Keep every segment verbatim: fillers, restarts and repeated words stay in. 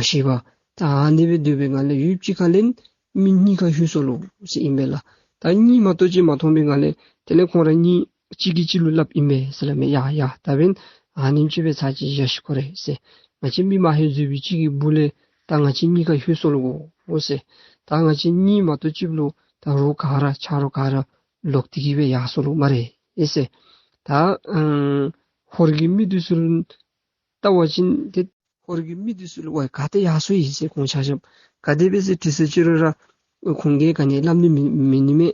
མ་ཤེས་པར་ད་ཨ་ནི་སྦེ་སྡོད་པའི་སྒང་ལས་ཡུདཔ་ཅིག་ཁ་ལས་མི་གཉིས་ཁར་ལྷོད་སོ་ལོ་ཟེར་ཨིན་པས་ལགས། ད་གཉིས་མ་གཏོགས་ཅིག་མ་མཐོང་པའི་སྒང་ལས་དེ་ལས་ཁོང་ར་གཉིས་གཅིག་གིས་གཅིག་ལུ་སླབ་ཨིན་པས་ཟེར་སླབ་མས། ཡ་ཡ་ད་འབདན་ཨ་ནེམ་ཅིག་སྦེ་ཚར་གཅིག་བཞག་ཤིག་ཁོ་རེ་ཟེར། ང་བཅས་མི་མ་ཧེ་བཟོད་པའི་གཅིག་གི་སྦུག་ལས་ད་ང་བཅས་གཉིས་ཁར་ལྷོད་སོ་ལོ་གོ་ཟེར། ད་ང་བཅས་གཉིས་མ་གཏོགས་གཅིག་ལུ་ད་རོགས་ག་ར་ཆ་རོགས་ག་ར་ལོག་སྟེ་གི་སྦེ་ཡར་སོ་ལོ་སྨ་རེ་ཟེར། ད་ཨ་ཧོར་གྱི་མི་འདི་ཚུ་ལུ་བལྟ་བ་ཅིན་ཏེ་ཧོར་གྱི་མི་འདི་ཚུ་ལུ་ཝའི་ག་ཏེ་ཡར་སོ་ཡི་ཟེར་ཁོང་ཆ་ཁྱབ་ག་དེ་སྦེ་ཟེར་དྲི་ས་ཅི་རུང་ར་ཁོང་གིས་ག་ནི་སླབ་ནི་མེད་མེད་ནི་མས།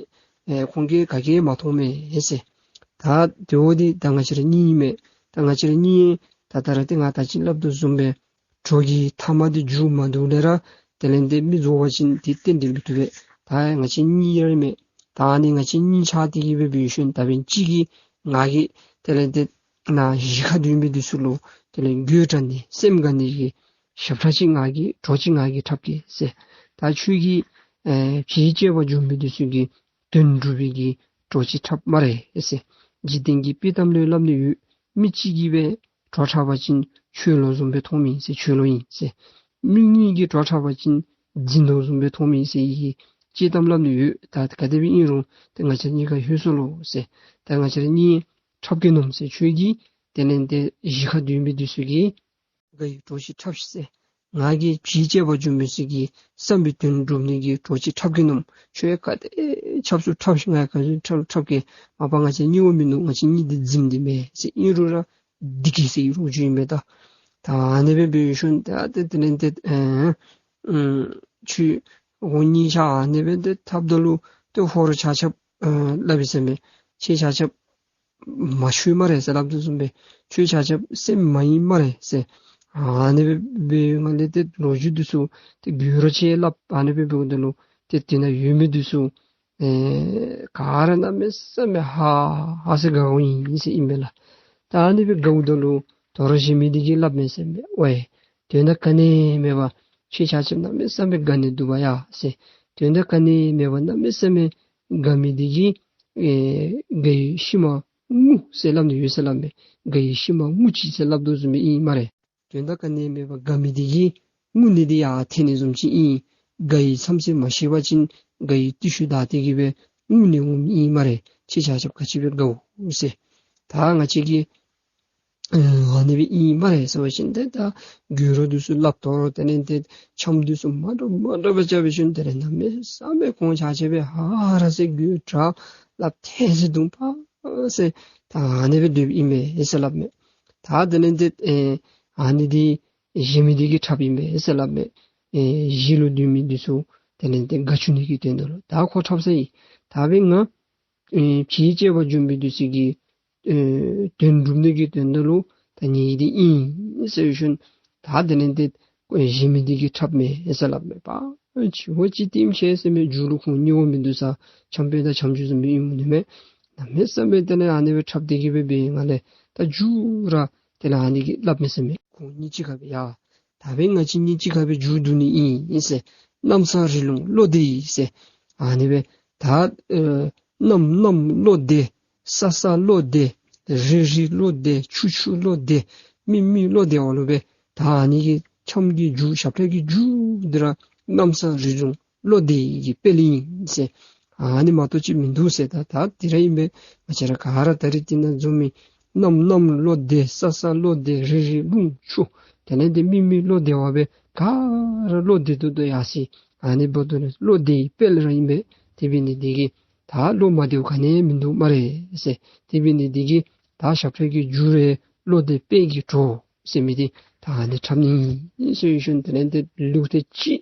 ཨེ་ཁོང་གིས་ག་གིས་མ་མཐོང་མས་ཟེར། ད་དེ་འོ་འདི་ད་ང་བཅས་ར་གཉིས་མས། ད་ང་བཅས་ར་གཉིས་ད་ད་ར་ཏེ་ང་ད་ཅི་སླབ་དོ་བཟུམ་སྦེ་གྲོགས་ཀྱི་ཐ་མ་འདི་མཇུག་མ་བསྡུ་ལས་ར་དེ་ལས་ཏེ་མི་རྫོགས་པ་ཅིན་འདི་གཏན་འདི་མི་བཏུབ་པས། ད་ང་བཅས་གཉིས་ར་མས། ད་ནི་ང་བཅས་གཉིས་ཆ་སྟེ་གི་སྦེ་འབད་ཞིནམ་ད་འབདན་གཅིག་གིས་ང་གིས་དེ་ལས་ཏེ་ནཱ་གཞིས་ཁར་སྡོད་མི་འདི་ཚུ་ལུ་དེ་ལས་དགོད་བྲ་ནི་སེམས་དགའ་ནི་གི་ཞབས་ཁྲ་ཅིག་ང་གིས་གྲོགས་ཅིག་ང་གིས་འཁྲབ་གེ་ཟེར། ད་ཁྱོད་ཀྱིས་ཨེ་བྱེལ་བཅས་པར་འབྱོན་མི་འདི་ཚུ་གི་དོན་སྒྲུབ་པའི་གི་གྲོགས་ཅིག་འཁྲབ་སྨ་རེ་ཟེར། འཇིག་རྟེན་གྱི་དཔེ་གཏམ་ལུ་སླབ་ནི་ཡོད། མི་གཅིག་གིས་སྦེ་བྲོ་འཁྲབ་པ་ཅིན་ཆོས་ལོ་བཟུམ་སྦེ་མཐོངམ་ཨིན་ཟེར། ཆོས་ལོ་ཨིན་ཟེར། མི་གཉིས་ཀྱིས་བྲོ་འཁྲབ་པ་ཅིན་རྫུན་ལོ་བཟུམ་སྦེ་མཐོངམ་ཨིན་ཟེར་བའི་གི་དཔྱེ་གཏམ་སླབ་ནི་ཡོད། ད་ག་དེ་སྦེ་ཨིན་རུང་ཏེ་ང་བཅས་གཉིས་ཁར་ལྷོད་སོ་ལོ་ཟེར། ད་ང་བཅས་གཉིས་འཁྲབ་གེ་མནོཝ་ཟེར། ཁྱོད་ཀྱིས་དེ་ལས་ཏེ་གཞིས་ཁར་སྡོད་མི་འདི་ཚུ་གི་དགའ་བའི་གྲོགས་ཅིག་འཁྲབ་ཤིག་ཟེར། ང་གིས་བྱེལ་བཅས་པར་འབྱོན་མི་ཚུ་གི་བསམ་པའི་དོན་སྒྲུབ་ནི་གི་གྲོགས་ཅིག་འཁྲབ་གེ་མནོཝ། ཁྱོད་ག་དེ་འཁྲབ་ཚུགས་འཁྲབ་ཤིག། ང་ག་ཚོད་འཁྲབ་འཁྲབ་གེ། མ་པ་ང་བཅས་གཉིས་པོ་མིན་འདུག། ང་བཅས་གཉིས་འདི་རྫུནམ་འདི་མས་ཟེར། ཨིན་རུང་ར་འདི་གིས་ཟེར་རོགས་ཅིག་ཨིན་པས། ད་ད་ཨ་ནི་སྦེ་འབད་ཞིནམ་ད་ཏེ་དེ་ལས་ཏེ་ཨེ་ཨུམ་ཁྱོད་ཁོང་གཉིས་ཆ་ཨ་ནི་སྦེ་ཏེ་འཁྲབ་ད་ལུ་ཏེ་ཧོར་ཆ་ཁྱབ་ཨེ་སླབ་ཨིན་ཟེར་མས། ཁྱེད་ཆ་ཁྱབ་མ་ཤོད་སྨ་རེ་ཟེར་སླབ་དོ་བཟུམ་སྦེ་ཁྱོད་ཆ་ཁྱབ་སེམས་མ་ཡེངས་སྨ་རེ་ཟེར། ཨ་ནི་སྦེ་འབད་སྒང་ལས་ཏེ་ལོ་རྒྱུས་འདི་ཚུ་ཏེ་དགོད་བྲ་ཅིག་སླབ། ཨ་ནི་སྦེ་འབདཝ་ད་ལུ་ཏེ་དེ་ནང་ཡོད་མི་འདི་ཚུ་ཨེ་ག་ར་གནམ་མེད་ས་མེད་ཧ་ཧ་ཟེར་དགའཝ་ཨིན་ཟེར་ཨིན་པས་ལགས། ད་ཨ་ནི་སྦེ་དགའཝ་ད་ལུ་དོ་རུང་གཞན་མི་འདི་གིས་སླབ་མས་ཟེར་མས། ཝའི་དོན་དག་ག་ནི་མེད་པར་ཁྱེད་ཆ་ཁྱབ་གནམ་མེད་ས་མེད་དགའ་ནི་འདུག་པ་ཡ་ཟེར། དོན་དག་ག་ནི་མེད་པར་གནམ་མེད་ས་མེད་དགའ་མི་འདི་གིས་ཨེ་དགའ་བའི་གཤིས་མ་ངུ་ཟེར་སླབ་ནི་ཡོད་ཟེར་སླབ་མས། དགའ་བའི་གཤིས་མ་ངུ་ཅིག་ཟེར་སླབ་དོ་བཟུམ་སྦེ་ཨིན་སྨ་རེ། དོན་དག་ག་ནི་མེད་པར་དགའ་མི་འདི་གིས་ངུ་ནི་འདི་ཡར་འཐེན་ནི་བཟུམ་ཅིག་ཨིན། དགའ་བའི་མཚམས་ཚད་མ་ཤེས་པ་ཅིན་དགའ་བའི་ཏི་ཤུ་བདའ་སྟེ་གི་སྦེ་ངུ་ནི་འོངམ་ཨིན་སྨ་རེ། ཁྱེད་ཆ་ཁྱབ་ག་ཅི་སྦེ་དགའཝ་ཟེར། ད་ང་བཅས་ཀྱིས་ཨ་ནི་སྦེ་ཨིན་སྨ་རེ་ཟེར་བ་ཅིན་ཏེ་ད་དགོད་བྲ་འདི་ཚུ་སླབ་དོ་རུང་དེ་ལས་ཏེ་འཆམ་འདི་ཚུ་མ་འདྲཝ་མ་འདྲཝ་སྦེ་རྐྱབ་པའི་ཤུལ་དེ་ལས་གནམ་མེད་ས་མེད་ཁོང་ཆ་ཁྱབ་སྦེ་ཧ་ར་ཟེར་དགོད་བྲ་སླབ་ཐལ་ཟེར་དུང་པ་ཟེར་ད་ཨ་ནི་སྦེ་སྡོདཔ་ཨིན་པས་ཟེར་སླབ་མས། ད་དེ་ལས་ཏེ་ཨེ་ཨ་ནི་འདི་གཞན་མི་འདི་གིས་འཁྲབ་ཨིན་པས་ཟེར་སླབ་མས། ཨེ་གཞིས་ལུ་སྡོད་མི་འདི་ཚུ་དེ་ལས་ཏེ་དགའ་བཅུག་ནི་གི་དོན་དག་ལུ་ད་ཁོ་འཁྲབ་ས་ཨིན། ད་འབདན་ང་ཨེ་བྱེལ་བཅས་པར་འབྱོན་མི་འདི་ཚུ་གི་ཨེ་དོན་སྒྲུབ་ནི་གི་དོན་དག་ལུ་ད་ངེ་གི་འདི་ཨིན་ཟེར་ཞིནམ་ད་དེ་ལས་ཏེ་གཞན་མི་འདི་གིས་འཁྲབ་མས་ཟེར་སླབ་མས། པ་ཅི་བ་ཅི་ལྟདམོ་ཆེ་ཟེར་མས། མཇུག་ལུ་ཁོང་གཉིས་པོ་མིན་འདུག་ས་འཆམ་དཔོན་དང་འཆམ་ཆུང་ཟེར་མི་ཨིནམ་འོང་ནི་མས། གནམ་མེད་ས་མེད་དེ་ལས་ཨ་ནི་སྦེ་འཁྲབ་སྟེ་གི་སྦེ་འབད་སྒང་ལས་ད་མཇུག་ར་དེ་ལས་ཨ་ནི་གིས་སླབ་མས་ཟེར་མས། ཁོང་གཉིས་གཅིག་ཁར་སྦེ་ཡ་ད་འབདན་ང་བཅས་གཉིས་གཅིག་ཁར་སྦེ་མཇུག་བསྡུ་ནི་ཨིན་ཟེར། གནམ་ས་རི་ལུང་བློ་གཏད་ཡི་ཟེར། ཨ་ནི་སྦེ་ད་ཨེ་གནམ་གནམ་བློ་གཏད། ས་ས་བློ་གཏད། རི་རི་བློ་གཏད། ཆུ་ཆུ་བློ་གཏད། མི་མི་བློ་གཏད་པ་ལུ་སྦེ་ད་ཨ་ནི་གི་འཆམ་གྱི་མཇུག་ཞབས་ཁྲ་གི་མཇུག་འདི་ར་གནམ་ས་རི་ལུང་བློ་གཏད་ཀྱི་དཔལ་ཨིན་ཟེར། ཨ་ནི་མ་གཏོགས་ཅིག་མིན་འདུག་ཟེར། ད་ད་འདི་ར་ཨིན་པས། ང་བཅས་ར་ག་ར་ད་རིས་འདི་ནང་འཛོམས་མི་གནམ་གནམ་བློ་གཏད། ས་ས་བློ་གཏད། རི་རི་ལུང་ཆུ་དེ་ལས་ཏེ་མི་མི་བློ་གཏད་པ་སྦེ་ག་ར་བློ་གཏད་ཏོག་ཏོ་ཡར་སོ་ཡི། ཨ་ནི་འབདཝ་ད་ལུ་བློ་གཏད་ཀྱི་དཔལ་ར་ཨིན་པས། དེ་འབད་ནི་འདི་གིས་ད་བློ་མ་གཏད་པ་ག་ནི་ཡང་མིན་འདུག་སྨ་རེ་ཟེར། དེ་འབད་ནི་འདི་གིས་ད་ཞབས་ཁྲ་གི་མཇུག་ར་བློ་གཏད་དཔལ་གྱི་གྲོགས་ཟེར་མི་འདི་ད་ཨ་ནི་འཁྲབ་ནི་ཨིན་ཟེར་ཞིནམ་དེ་ལས་ཏེ་ལུགས་དེ་ཅིག་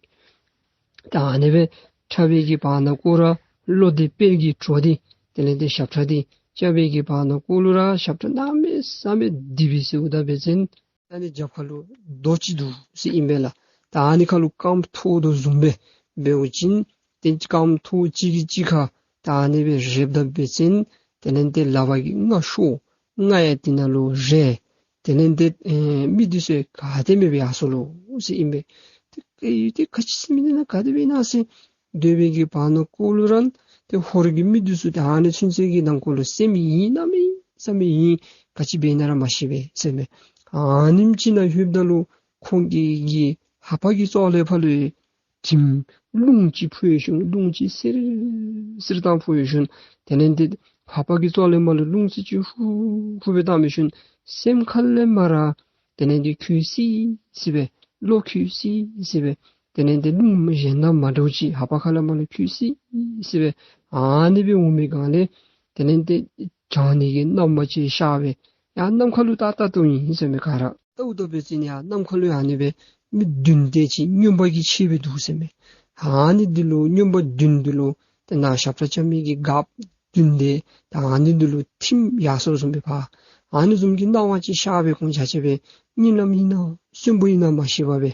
ད་ཨ་ནི་སྦེ་འཁྲབ་པའི་གི་བར་ན་ཀོ་ར་བློ་གཏད་དཔལ་གྱི་གྲོགས་འདི་དེ་ལས་ཏེ་ཞབས་ཁྲ་འདི་རྐྱབ་པའི་གི་བར་ན་ཀོ་ལུ་ར་ཞབས་ཁྲ་གནམ་མེད་ས་མེད་འདི་སྦེ་ཟེརཝ་ད་འབད་བ་ཅིན་ད་ནི་རྒྱབ་ཁ་ལུ་རྡོ་ཅིག་འདུག་ཟེར་ཨིན་པས་ལགས། ད་ཨ་ནི་ཁ་ལུ་རྐངམ་ཐོགས་དོ་བཟུམ་སྦེ་འབད་བ་ཅིན་ཏེ་རྐངམ་ཐོགས་གཅིག་གིས་གཅིག་ཁར་ད་ཨ་ནི་སྦེ་རེགཔ་ད་འབད་བ་ཅིན་དེ་ལས་ཏེ་ལགཔ་གིས་རྔ་ཤོར། རྔ་ཡང་དེ་ནང་ལུ་རེག། དེ་ལས་ཏེ་ཨེ་མི་འདི་ཚུ་ག་ཏེ་མེད་པར་ཡར་སོ་ལོ་ཟེར་ཨིན་པས། ཏེ་ག་ཏེ་ག་ཅི་ཟེར་མི་འདི་ནང་ག་ཏེ་འབད་ན་ཟེར་སྡོད་པའི་གི་བར་ན་ཀོ་ལུ་ར་ཏེ་ཧོར་གྱི་མི་འདི་ཚུ་ཏེ་ཨ་ནི་ཚུན་ཚོད་ཀྱི་ནང་འཁོད་ལུ་སེམས་ཡེངས་གནམ་མེད་ས་མེད་ཡེངས། ག་ཅི་འབད་ན་ར་མ་ཤེས་པས་ཟེར་མས། ཨ་ནེམ་ཅིག་ནང་ལྷོདཔ་ད་ལུ་ཁོང་གི་གི་ ལྷ་པ་གི་ཙོག་ལས་ཕར་ལུ་དྲིམ་རླུང་ཅིག་ཕུ་ཡོད་ཤུལ་རླུང་ཅིག་སིར་སིར་བཏང་ཕུ་ཡོད་ཤུལ། དེ་ལས་ཏེ་ལྷ་པ་གི་ཙོག་ལས་མར་ལུ་རླུང་ཅིག་ཧུ་ཧུ་སྦེ་བཏང་མི་ཤུལ་སེམས་ཁ་ལས་མར་དེ་ལས་ཏེ་ཁུ་སི་སི་སྦེ་བློ་ཁུ་སི་སི་སྦེ་དེ་ལས་ཏེ་རླུང་གཞན་དང་མ་འདྲཝ་ཅིག་ལྷ་པ་ཁ་ལས་མར་ལུ་ཁུ་སི་སི་སྦེ་ཨ་ནི་སྦེ་འོང་མི་སྒང་ལས་དེ་ལས་ཏེ་བྱང་ནི་གི་གནམ་མེད་ས་མེད་ཤར་སྦེ་ཡར་ནམ་མཁའ་ལུ་ཏག་ཏག་ཏོ་ཨིན་ཟེར་མས། ག་ར་ལྟཝ་ད་འབད་བ་ཅིན་ཡར་ནམ་མཁའ་ལུ་ཨ་ནི་སྦེ་མི་བདུན་དེ་ཅིག་སྨྱོན་པ་གིས་ཕྱེ་སྦེ་འདུག་ཟེར་མས། ཨ་ནི་འདི་ལུ་སྨྱོན་པ་བདུན་འདི་ལུ་ཏེ་ནཱ་ཞབས་ཁྲ་རྐྱབ་མི་གི་སྒརཔ་བདུན་དེ་ད་ཨ་ནི་འདི་ལུ་ཐིམ་ཡར་སོ་བཟུམ་སྦེ་ཕར་ཨ་ནི་བཟུམ་གྱི་སྣང་བ་ཅིག་ཤར་སྦེ་ཁོང་ཆ་ཁྱབ་སྦེ་གཉིད་ལམ་ཨིན་ན་གསོན་པོ་ཨིན་ན་མ་ཤེས་པར་སྦེ་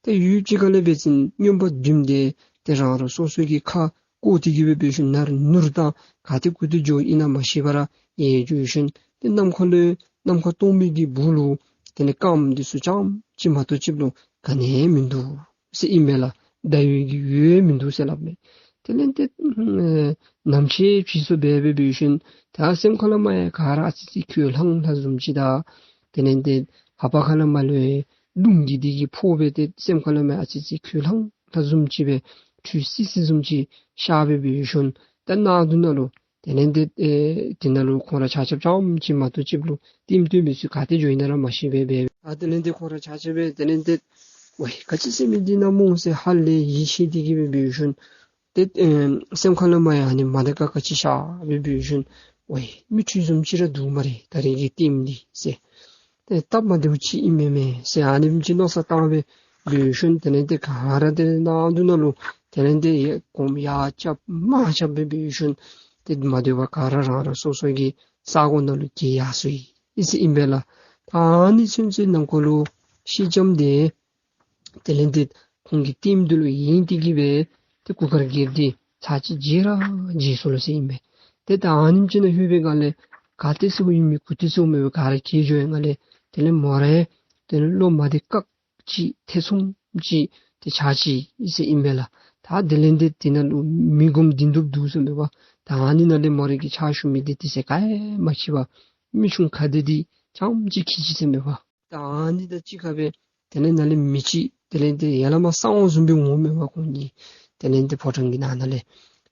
ཏེ་ཡུདཔ་ཅིག་ཁ་ལས་འབད་བ་ཅིན་སྨྱོན་པ་བདུན་དེ་ཏེ་རང་རང་སོ་སོ་གི་ཁ་བཀོག་སྟེ་གི་སྦེ་འབད་ཤུལ་ནར་ནུར་དང་ག་ཏེ་གུ་ཏེ་འགྱོཝ་ཨིན་ན་མ་ཤེས་པར་ཡལ་འགྱོ་ཤུལ་ཏེ་ནམ་མཁའ་ལུ་ནམ་མཁའ་སྟོང་མི་གི་སྦུག་ལུ་དེ་ལས་སྐརམ་འདི་ཚུ་རྐྱངམ་ཅིག་མ་གཏོགས་ཅིག་ལུ་ག་ནི་མིན་འདུག་ཟེར་ཨིན་མས་ལགས། ཟླ་འོད་ཀྱི་འོད་མིན་འདུག་ཟེར་སླབ་མས། དེ་ལས་ཏེ་ཨེ་ནམ་ཕྱེད་ཕྱིས་སོ་སྦེ་སྦེ་འབད་ཤུལ་ད་སེམས་ཁ་ལས་མར་ཡང་ག་ར་ཨ་ཙི་ཅིག་ཁོད་ལྷང་ལྷང་བཟུམ་ཅིག་དང་དེ་ལས་ཏེ་ལྷ་པ་ཁ་ལས་མར་ལུ་རླུང་གི་དེ་གིས་ཕོག་སྦེ་ཏེ་སེམས་ཁ་ལས་མར་ཨ་ཙི་ཅིག་ཁོད་ལྷང་ལྷང་བཟུམ་ཅིག་སྦེ་ཁུ་སི་སི་བཟུམ་ཅིག་ཤར་སྦེ་འབད་ཤུལ་ད་ནང་དུ་ནང་ལུ་དེ་ལས་ཏེ་ཨེ་དེ་ནང་ལུ་ཁོང་ར་ཆ་ཁྱབ་རྐྱངམ་ཅིག་མ་གཏོགས་ཅིག་ལུ་ལྟདམོ་སྟོན་མི་ཚུ་ག་ཏེ་འགྱོ་ཡི་ན་ར་མ་ཤེས་པར་སྦེ་ཨ་དེ་ལས་ཏེ་ཁོང་ར་ཆ་ཁྱབ་སྦེ་དེ་ལས་ཏེ་ཝའི་ག་ཅི་ཟེར་མི་འདི་ཨིན་ན་སྨོ་ཟེར་ཧ་ལས་ཡིད་ཆེས་ཏེ་གི་སྦེ་འབད་ཤུལ་ཏེ་ཨེ་སེམས་ཁ་ལས་མར་ཡང་ཨ་ནི་མ་དག་ག་ག་ཅི་ཤར་སྦེ་འབད་ཤུལ་ཝའི་མི་འཁྲུག་བཟུམ་ཅིག་ར་འདུག་སྨ་རེ་ད་རེས་ཀྱི་ལྟདམོ་འདི་ཟེར། ཏེ་སྟབས་མ་བདེཝ་ཅིག་ཨིན་མས་མས་ཟེར་ཨ་ནེམ་ཅིག་མནོ་བསམ་བཏང་སྦེ་འབད་ཤུལ་དེ་ལས་ཏེ་ག་ར་ཏེ་ནང་དུ་ནང་ལུ་དེ་ལས་ཏེ་ཡར་གོམ་ཡར་རྐྱབ་མར་རྐྱབ་སྦེ་འབད་ཤུལ་ཏེ་མ་སྡོད་པར་ག་ར་རང་རང་སོ་སོ་གི་ས་གོ་ནང་ལུ་བསྐྱལ་ཡར་སོ་ཡི་ཟེར་ཨིན་པས་ལགས། ད་ཨ་ནི་ཚུན་ཚོད་ནང་འཁོད་ལུ་སེང་ལྕམ་དེ་དེ་ལས་ཏེ་ཁོང་གི་ལྟདམོ་འདི་ལུ་ཡེངས་ཏེ་གི་སྦེ་ཏེ་གུར་དཀར་རྒྱལཔོ་འདི་ཚར་གཅིག་བརྗེད་ར་བརྗེད་སོ་ལོ་ཟེར་ཨིན་པས། ཏེ་ད་ཨ་ནེམ་ཅིག་ནང་ལྷོད་པའི་སྒང་ལས་ག་ཏེ་སོང་ཡི་མི་གུ་ཏེ་སོང་མི་སྦེ་ག་ར་གྱེས་འགྱོ་བའི་སྒང་ལས་དེ་ལས་མོ་ར་དེ་ལས་བློ་མ་བདེ་ཁག་ཅིག་ཐེ་ཚོམ་ཅིག་ཏེ་ཆགས་ཅི་ཟེར་ཨིན་པས་ལགས། ད་དེ་ལས་ཏེ་དེ་ནང་ལུ་མི་སྒོམ་བདེན་གྲུབ་འདུག་ཟེར་མས་པ། ད་ཨ་ནི་ནང་ལས་མོ་ར་གི་ཕྱག་ཞུ་མི་འདི་དེ་ཚེ་ག་ཡང་མ་འཁྱིད་པར་མི་ཆུང་ཁ་བདེ་འདི་རྐྱངམ་ཅིག་འཁྱིད་ཅི་ཟེར་མས་པ། ད་ཨ་ནི་དང་གཅིག་ཁར་སྦེ་དེ་ལས་ནཱ་ལས་མི་ཅིག་དེ་ལས་ཏེ་ཡར་ལས་མར་སྲང་བ་བཟུམ་སྦེ་འོང་མས་པ་ཁོང་གཉིས། དེ་ལས་ཏེ་ཕོ་བྲང་གི་ནང་ན་ལས་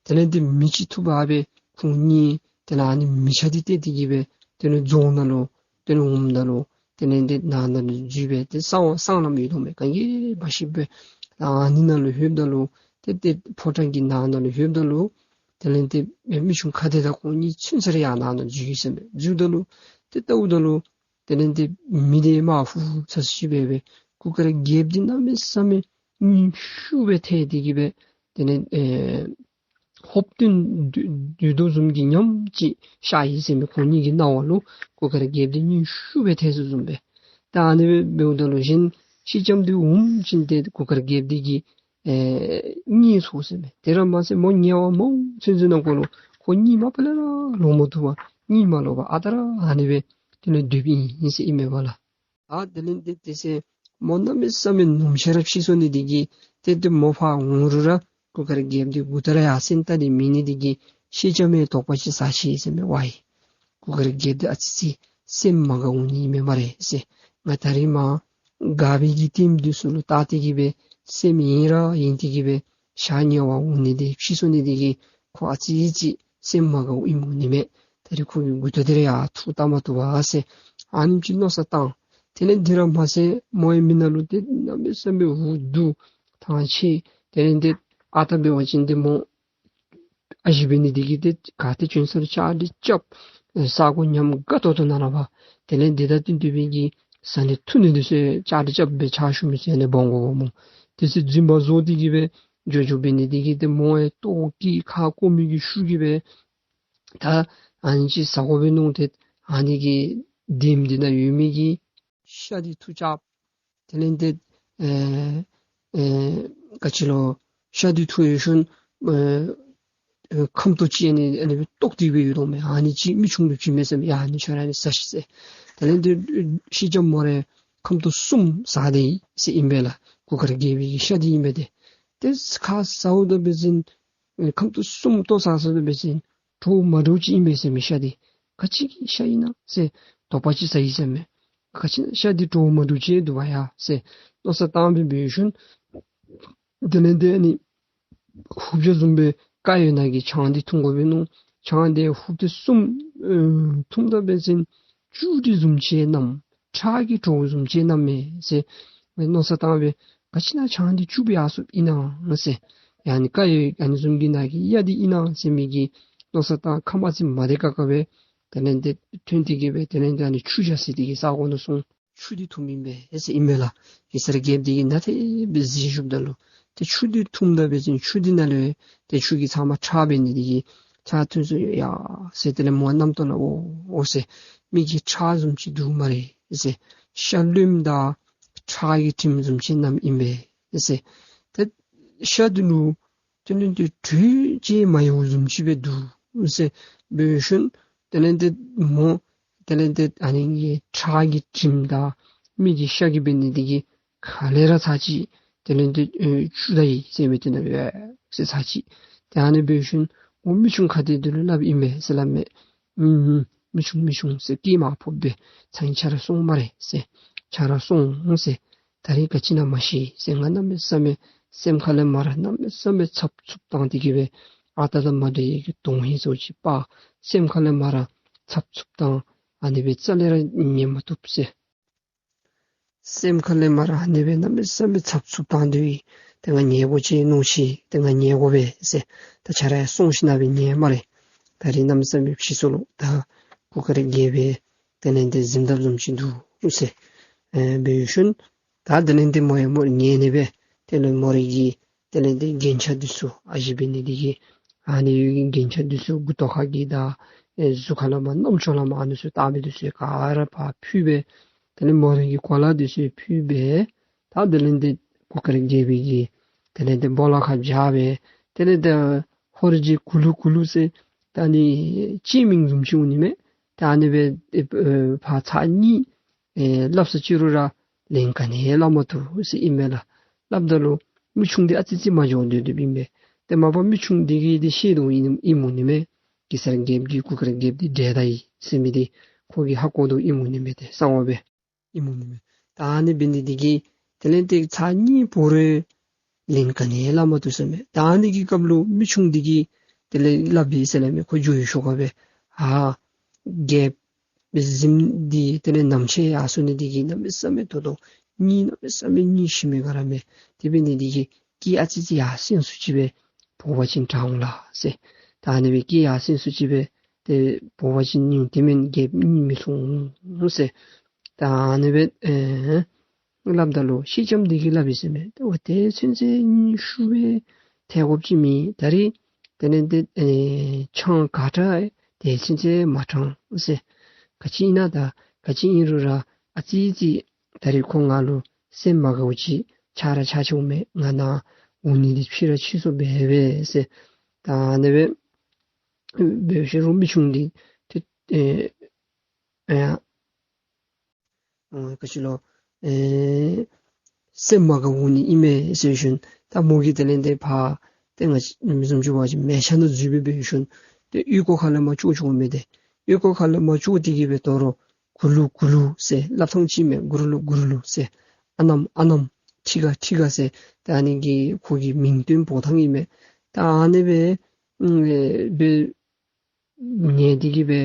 དེ་ལས་ཏེ་མི་ཅིག་འཐུ་འབག་སྦེ་ཁོང་གཉིས་དེ་ལས་ཨ་ནི་མི་ཆ་འདི་གཏད་དེ་གི་སྦེ་དེ་ལས་རྫོང་ནང་ལུ་དེ་ལས་འོངམ་ད་ལུ་དེ་ལས་ཏེ་ནང་ན་ལུ་འཛུལ་སྦེ་ཏེ་སྲང་སྲང་ལམ་ཡོད་དོ་མས། ག་གིས་མ་ཤེས་པར་ཨ་ནི་ནང་ལུ་ལྷོདཔ་ད་ལུ་ཏེ་ཏེ་ཕོ་བྲང་གི་ནང་ན་ལུ་ལྷོདཔ་ད་ལུ་དེ་ལས་ཏེ་མི་ཆུང་ཁ་བདེ་དང་ཁོང་གཉིས་ཚུན་ཚོད་ཡར་ནང་ན་འཛུལ་ཡི་ཟེར་མས། འཛུལཝ་ད་ལུ་ཏེ་ལྟཝ་ད་ལུ་དེ་ལས་ཏེ་མི་དེ་མར་ཧུ་ཧུ་ཚ་ཚ་ཅིག་སྦེ་སྦེ་གུར་དཀར་རྒྱལཔོ་འདི་གནམ་མེད་ས་མེད་སྙུང་ཤུགས་སྦེ་ཐལ་ཏེ་གི་སྦེ་དེ་ལས་ཨེ་ཧོབ་ཏེ་སྡོད་སྡོད་དོ་བཟུམ་གྱི་ཉམས་ཅིག་ཤར་ཡི་ཟེར་མས། ཁོང་གཉིས་ཀྱི་སྣང་བ་ལུ་གུར་དཀར་རྒྱལཔོ་འདི་སྙུང་ཤུགས་སྦེ་ཐལ་སོ་བཟུམ་སྦེ། ད་ཨ་ནི་སྦེ་འབདཝ་ད་ལུ་གཞན་སེང་ལྕམ་འདི་འོངམ་ཅིག་ཏེ་གུར་དཀར་རྒྱལཔོ་འདི་གིས་ཨེ་གཉིད་སོང་ཟེར་མས། དེ་ར་མ་ཚད་མོ་ཉལ་བ་མང་ཚུན་ཚོད་ནང་འཁོད་ལུ་ཁོ་གཉིད་མ་པ་ལས་ར་ལོག་མ་བཏུབ་པར་གཉིད་མ་ལོག་པར་ཨ་རྟག་ར་ཨ་ནི་སྦེ་དེ་ལས་སྡོདཔ་ཨིན་ཟེར་ཨིན་མས་པ་ལགས། ཨ་དེ་ལས་ཏེ་དེ་ཚེ་མོ་གནམ་མེད་ས་མེད་ནུམ་ཤ་ར་ཕྱིས་སོ་ནི་དེ་གིས་ཏེ་ཏེ་མོ་ཕར་འོང་རུང་ར་གུར་དཀར་རྒྱལཔོ་འདི་མགུ་ཏོ་ར་ཡར་སེང་ལྟ་སྟེ་མེད་ནི་དེ་གིས་སེང་ལྕམ་མོ་དོགས་པ་ཅིག་ཟ་ཅི་ཟེར་མས། ཝའི་གུར་དཀར་རྒྱལཔོ་འདི་ཨ་ཙི་ཅིག་སེམས་མ་དགའ་འོང་ནི་མས་སྨ་རེ་ཟེར། ང་ད་རིས་མར་སྒར་པའི་གི་ལྟདམོ་འདི་ཚུ་ལུ་བལྟ་སྟེ་གི་སྦེ་སེམས་ཡེངས་ར་ཡེངས་ཏེ་གི་སྦེ་ཞག་ཉལ་བར་འོང་ནི་དེ་ཕྱིས་སོ་ནི་དེ་གིས་ཁོ་ཨ་ཙི་ཅིག་སེམས་མ་དགའཝ་ཨིནམ་འོང་ནི་མས། ད་རིས་ཁོ་གི་མགུ་ཏོ་འདི་ར་ཡར་འཐུ་བལྟ་མ་བཏུབ་པས་ཟེར་ཨ་ནེམ་ཅིག་མནོ་བསམ་བཏང་། དེ་ལས་འདི་ར་མ་ཚད་མོ་ཡང་མི་ནང་ལུ་ཏེ་གནམ་མེད་ས་མེད་འུ་སྡུག་ཐང་ཆད། དེ་ལས་ཏེ་ཨ་རྟག་འབད་བ་ཅིན་ཏེ་མོ་ཨ་ཞེ་འབད་ནི་དེ་གིས་ཏེ་ག་ཏེ་བྱོན་སར་ལྕགས་དྲི་རྐྱབ། ས་གོ་ཉམས་དགའ་ཏོག་ཏོ་ནང་ན་འབག། དེ་ལས་འདི་དང་བསྟུན་ཏེ་སྦེ་གི་ཟ་ནི་འཐུང་ནི་འདི་ཚུ་ཡང་ལྕགས་དྲི་རྐྱབ་སྦེ་ཕྱག་ཞུ་མི་ཚུ་ཡང་ཨ་ནི་འབག་འོང་འོང་སྨོ། དེ་ཚེ་རྫུན་པ་བཟོ་སྟེ་གི་སྦེ་འགྱོ་འགྱོ་འབད་ནི་དེ་གིས་ཏེ་མོ་ཡང་ལྟོཝ་བཀྱེས་ཁ་སྐོམ་མི་གི་ཤུགས་ཀྱིས་སྦེ་ད་ཨ་ནི་ཅིག་ཟ་དགོ་པས་མནོ་སྟེ་ཨ་ནི་གི་ལྟདམོ་འདི་ནང་ཡོད་མི་གི་ཤ་འདི་འཐུ་རྐྱབ། དེ་ལས་ཏེ་ཨེ་ཨེ་ག་ཅི་ལོ་ཤ་འདི་འཐུ་ཡོད་ཤུལ་ཨེ་ཨེ་ཁམ་ཏོག་ཅིག་ཨ་ནི་ཨ་ནི་སྦེ་བཏོག་སྟེ་སྦེ་ཡོད་དོ་མས། ཨ་ནི་ཅིག་མི་ཆུང་ལུ་བྱིན་མས་ཟེར་མས། ཡ་ཨ་ནི་ཁྱོད་ར་ཨ་ནི་ཟ་ཤིག་ཟེར། དེ་ལས་ཏེ་སེང་ལྕམ་མོ་ར་ཁམ་ཏོག་གསུམ་ཟ་སྟེ་ཡོད་ཟེར་ཨིན་པས་ལགས། གུར་དཀར་རྒྱལ་པོའི་གི་ཤ་འདི་ཨིན་པས་ཏེ། ཏེ་ཁ་ཟཝ་ད་འབད་བ་ཅིན་ཁམ་ཏོག་གསུམ་ཏོག་ཟ་ཟཝ་ད་འབད་བ་ཅིན་བྲོཝ་མ་འདྲཝ་ཅིག་ཨིན་པས་ཟེར་མས་ཤ་འདི། ག་ཅི་གི་ཤ་ཨིན་ན་ཟེར་དོགས་པ་ཅིག་ཟ་ཡི་ཟེར་མས། ག་ཅི་ཤ་འདི་བྲོཝ་མ་འདྲཝ་ཅིག་འདུག་པ་ཡ་ཟེར། མནོ་བསམ་བཏང་སྦེ་འབད་ཞིནམ་དེ་ལས་ཏེ་ཨ་ནི་ཧུབ་ཆ་བཟུམ་སྦེ་དཀར་ཡོལ་ནང་གི་ཆང་འདི་འཐུང་དགོ་པས་མནོ། ཆང་འདི་ཧུབ་ཏེ་བཟུམ་ཨེ་འཐུངམ་ད་འབད་བ་ཅིན་བཅུད་འདི་བཟུམ་ཅིག་མནམ། ཁྲག་གི་དྲོད་བཟུམ་ཅིག་མནམ་མས་ཟེར་མནོ་བསམ་བཏང་སྦེ་ག་ཅི་ན་ཆང་འདི་བཅུག་སྦེ་ཡར་སོངམ་ཨིན་ན་ཟེར། ཡང་ཨ་ནི་དཀར་ཡོལ་ཨ་ནི་བཟུམ་གྱི་ནང་གི་གཡའ་འདི་ཨིན་ན་ཟེར་མི་གི་མནོ་བསམ་བཏང་ཁ་མ་ཚིག་མ་བདེ་ཁག་ཁ་སྦེ་དེ་ལས་ཏེ་ཐོན་ཏེ་གི་སྦེ་དེ་ལས་ཏེ་ཨ་ནི་ཆུ་བཞག་ས་དེ་གི་ས་གོ་ནང་སོང་། ཆུ་འདི་འཐུངམ་ཨིན་པས་ཟེར་ཨིན་མས་ལགས། གེ་སར་རྒྱལཔོ་འདི་གིས་ནཱ་དེ་སྦེ་གཟིགས་བཞུགསཔ་ད་ལུ་ཏེ་ཆུ་འདི་འཐུངམ་ད་འབད་བ་ཅིན་ཆུ་འདི་ནང་ལུ་ཏེ་ཆུ་གི་ཚབ་མ་ཁྲག་འབད་ནི་དེ་གིས་ཁྲག་ཐོན་སོང་ཡ་ཟེར། དེ་ལས་མོ་རྣམ་རྟོག་ལུ་འོ་འོ་ཟེར། མི་གི་ཁྲག་བཟུམ་ཅིག་འདུག་སྨ་རེ་ཟེར། ཤ་རློནམ་དང་ཁྲག་གི་དྲིམ་བཟུམ་ཅིག་མནམ་ཨིན་པས་ཟེར། ཏེ་ཤ་འདི་ལུ་དེ་ལས་ཏེ་དྲོད་ཅིག་མ་ཡལཝ་བཟུམ་ཅིག་སྦེ་འདུག་ཟེར་འབད་ཞིནམ་དེ་ལས་ཏེ་མོ་དེ་ལས་ཏེ་ཨ་ནི་གི་ཁྲག་གི་དྲིམ་དང་མི་གི་ཤ་གི་འབད་ནི་དེ་གིས་ག་ལས་ར་ཚར་གཅིག་དེ་ལས་ཏེ་ཨེ་བཅུག་ད་ཡི་ཟེར་མས། དེ་ནང་ལུ་ཡ་ཟེར་ཚར་གཅིག། ཏེ་ཨ་ནི་འབད་ཞིནམ་འོ་མི་ཆུང་ཁ་བདེ་འདི་ལུ་སླབ་ཨིན་མས་ཟེར་སླབ་མས། ཨུམ་ཨུམ་མི་ཆུང་མི་ཆུང་ཟེར་སྐད་མ་ཕོགཔ་སྦེ་ཚང་ཁྱེད་ར་སོང་སྨ་རེ་ཟེར། ཁྱེད་ར་སོང་ཟེར། ད་རིས་ག་ཅི་ཨིན་ན་མ་ཤེས་ཟེར། ང་གནམ་མེད་ས་མེད་སེམས་ཁ་ལས་མར་གནམ་མེད་ས་མེད་འཚབ་འཚུབ་བཏང་སྟེ་གི་སྦེ་ཨ་རྟག་དང་མ་འདྲ་བའི་གི་དོན་ཧིང་སོགས་ཅིག་སྤར། སེམས་ཁ་ལས་མར་འཚབ་འཚུབ་བཏང་ཨ་ནི་སྦེ་རྩ་ལས་ར་ཉན་མ་བཏུབ་ཟེར། སེམས་ཁ་ལས་མར་ཨ་ནི་སྦེ་གནམ་མེད་ས་མེད་འཚབ་འཚུབ་བཏང་སྟེ་ཏེ་ང་ཉལ་དགོ་ཅི་མནོ་ཅི། ཏེ་ང་ཉལ་དགོ་པས་ཟེར། ད་ཁྱེད་ར་ཡར་སོང་ཞིནམ་སྦེ་ཉལ་སྨ་རེ། ད་རིས་གནམ་མེད་ས་མེད་ཕྱི་སོ་ལོ། ད་གུར་དཀར་རྒྱལ་པོའི་དེ་ལས་ཏེ་གཟིམ་ཐབས་བཟུམ་ཅིག་འདུག་ཟེར། ཨེ་འབད་ཞིནམ་ད་དེ་ལས་ཏེ་མོ་ཡང་མོ་ཉལ་ནི་སྦེ་དེ་ལས་མོ་རའི་གི་དེ་ལས་ཏེ་རྒྱན་ཆ་འདི་ཚུ་ཨ་ཞེ་འབད་ནི་དེ་གིས་ཨ་ནི་གི་རྒྱན་ཆ་འདི་ཚུ་མགུ་ཏོ་ཁ་གི་དང་ཨེ་གཟུགས་ཁ་ལས་མར་རྣམ་ཅོ་ལས་མར་ཨ་ནི་ཚུ་བཏགས་མི་འདི་ཚུ་ག་ར་ཕར་ཕུད་སྦེ་དེ་ལས་མོ་རའི་གི་གོ་ལ་འདི་ཚུ་ཕུད་སྦེ་ད་དེ་ལས་ཏེ་གུར་དཀར་རྒྱལ་པོའི་གི་དེ་ལས་ཏེ་སྦོ་ལོགས་ཁར་བཞག་སྦེ་དེ་ལས་ཏེ་ཧོར་གྱི་གུ་ལུ་གུ་ལུ་ཟེར་ད་ཨ་ནི་སྤྱན་མིག་བཟུམ་ཅིག་འོང་ནི་མས། ད་ཨ་ནི་སྦེ་ཨེ་ཕར་ཚར་གཉིས་ཨེ་སླབ་ས་ཅི་རུང་ར་ལན་ག་ནི་ཡང་སླབ་མ་བཏུབ་ཟེར་ཨིན་མས་ལགས། སླབ་ད་ལུ་མི་ཆུང་འདི་ཨ་ཙི་ཙི་མ་འགྱོ་སྡོད་སྡོདཔ་ཨིན་པས། ཏེ་མ་པ་མི་ཆུང་འདི་གིས་འདི་ཤེས་དོ་ཨིན་ཨིནམ་འོང་ནི་མས། གེ་སར་རྒྱལཔོ་གིས་གུར་དཀར་རྒྱལཔོ་འདི་བསྒྲལ་ད་ཡི་ཟེར་མི་འདི་ཁོ་གིས་ཧ་གོ་དོ་ཨིནམ་འོང་ནི་མས། ཏེ་གསང་བ་སྦེ་ཨིནམ་འོང་ནི་མས། ད་ཨ་ནི་འབད་ནི་འདི་གིས་དེ་ལས་ཏེ་ཚར་གཉིས་བོར་རུང་ལན་ག་ནི་ཡང་སླབ་མ་བཏུབ་ཟེར་མས། ད་ཨ་ནི་གི་སྐབས་ལུ་མི་ཆུང་འདི་གིས་དེ་ལས་སླབ་ཡི་ཟེར་སླབ་མས། ཁོ་འགྱོ་བའི་ཤུལ་ཁར་སྦེ་ཨ་རྒྱལཔོ་གཟིམ་འདི་དེ་ལས་ནམ་ཕྱེད་ཡར་སོང་ནི་འདི་གིས་གནམ་མེད་ས་མེད་ད་ལྟོ་གཉིད་གནམ་མེད་ས་མེད་གཉིད་ཤི་མི་ག་ར་མེད། དེ་འབད་ནི་འདི་གིས་སྐད་ཨ་ཙི་ཙི་ཡར་སེང་སུ་ཅིག་སྦེ་འབོ་བ་ཅིན་དྲག་འོང་ལགས་ཟེར། ད་ཨ་ནི་སྦེ་སྐད་ཡར་སེང་སུ་ཅིག་སྦེ་ཏེ་འབོ་བ་ཅིན་གཉིད་དེ་མེན་རྒྱལཔོ་གཉིད་མི་སོང་ཟེར། ད་ཨ་ནི་སྦེ་ཨེ་སླབ་ད་ལུ་སེང་ལྕམ་འདི་གིས་སླབ་ཡི་ཟེར་མས། ཏེ་འོ་དེ་ཚུན་ཚོད་གཉིད་ཤུགས་སྦེ་ཐལ་དགོཔ་ཅིག་མེད། ད་རིས་དེ་ལས་ཏེ་ཨེ་ཆང་ག་དྲག་དེ་ཚུན་ཚོད་མ་དྲངས་ཟེར། ག་ཅི་ཨིན་ན་ད་ག་ཅི་ཨིན་རུང་ར་ཨ་ཙི་ཙི་ད་རིས་ཁོ་ང་ལུ་སེམས་མ་དགའཝ་ཅིག་ཆགས་ར་ཆགས་ཆི་འོང་མས། ང་ནཱ་འོང་ནི་འདི་ཕྱི་ར་ཕྱི་སོང་སྦེ་སྦེ་ཟེར། ད་ཨ་ནི་སྦེ་འབད་ཞིནམ་རུང་མི་ཆུང་འདི་ཏེ་ཨེ་ཨེ་ཨ་ག་ཅི་ལོ་ཨེ་སེམས་མ་དགའཝ་འོང་ནི་ཨིན་མས་ཟེར་ཞིནམ་ད་མོ་གིས་དེ་ལས་ཏེ་ཕར་ཏེ་ང་བཅས་མི་བཟུམ་ཅིག་འབད་བ་ཅིན་མལ་ཆ་ནང་འཛུལ་སྦེ་འབད་ཞིནམ་ཏེ་ཨོལ་ལྐོག་ཁ་ལས་མར་ཅོག་ཅོག་མས། ཏེ་ཨོལ་ལྐོག་ཁ་ལས་མར་ཅོག་སྟེ་གི་སྦེ་དོ་རུང་གུ་ལུ་གུ་ལུ་ཟེར་སླབ་ཐངས་ཅིག་མས། གུ་རུ་ལུ་གུ་རུ་ལུ་ཟེར། ཨ་ནམ་ཨ་ནམ། ཁྲི་ག་ཁྲི་ག་ཟེར། ད་ཨ་ནི་གི་ཁོ་གི་མིང་བཏོན་འབོ་ཐངས་ཨིན་མས། ད་ཨ་ནི་སྦེ་ཨེ་སྦེ་ཉལ་ཏེ་གི་སྦེ་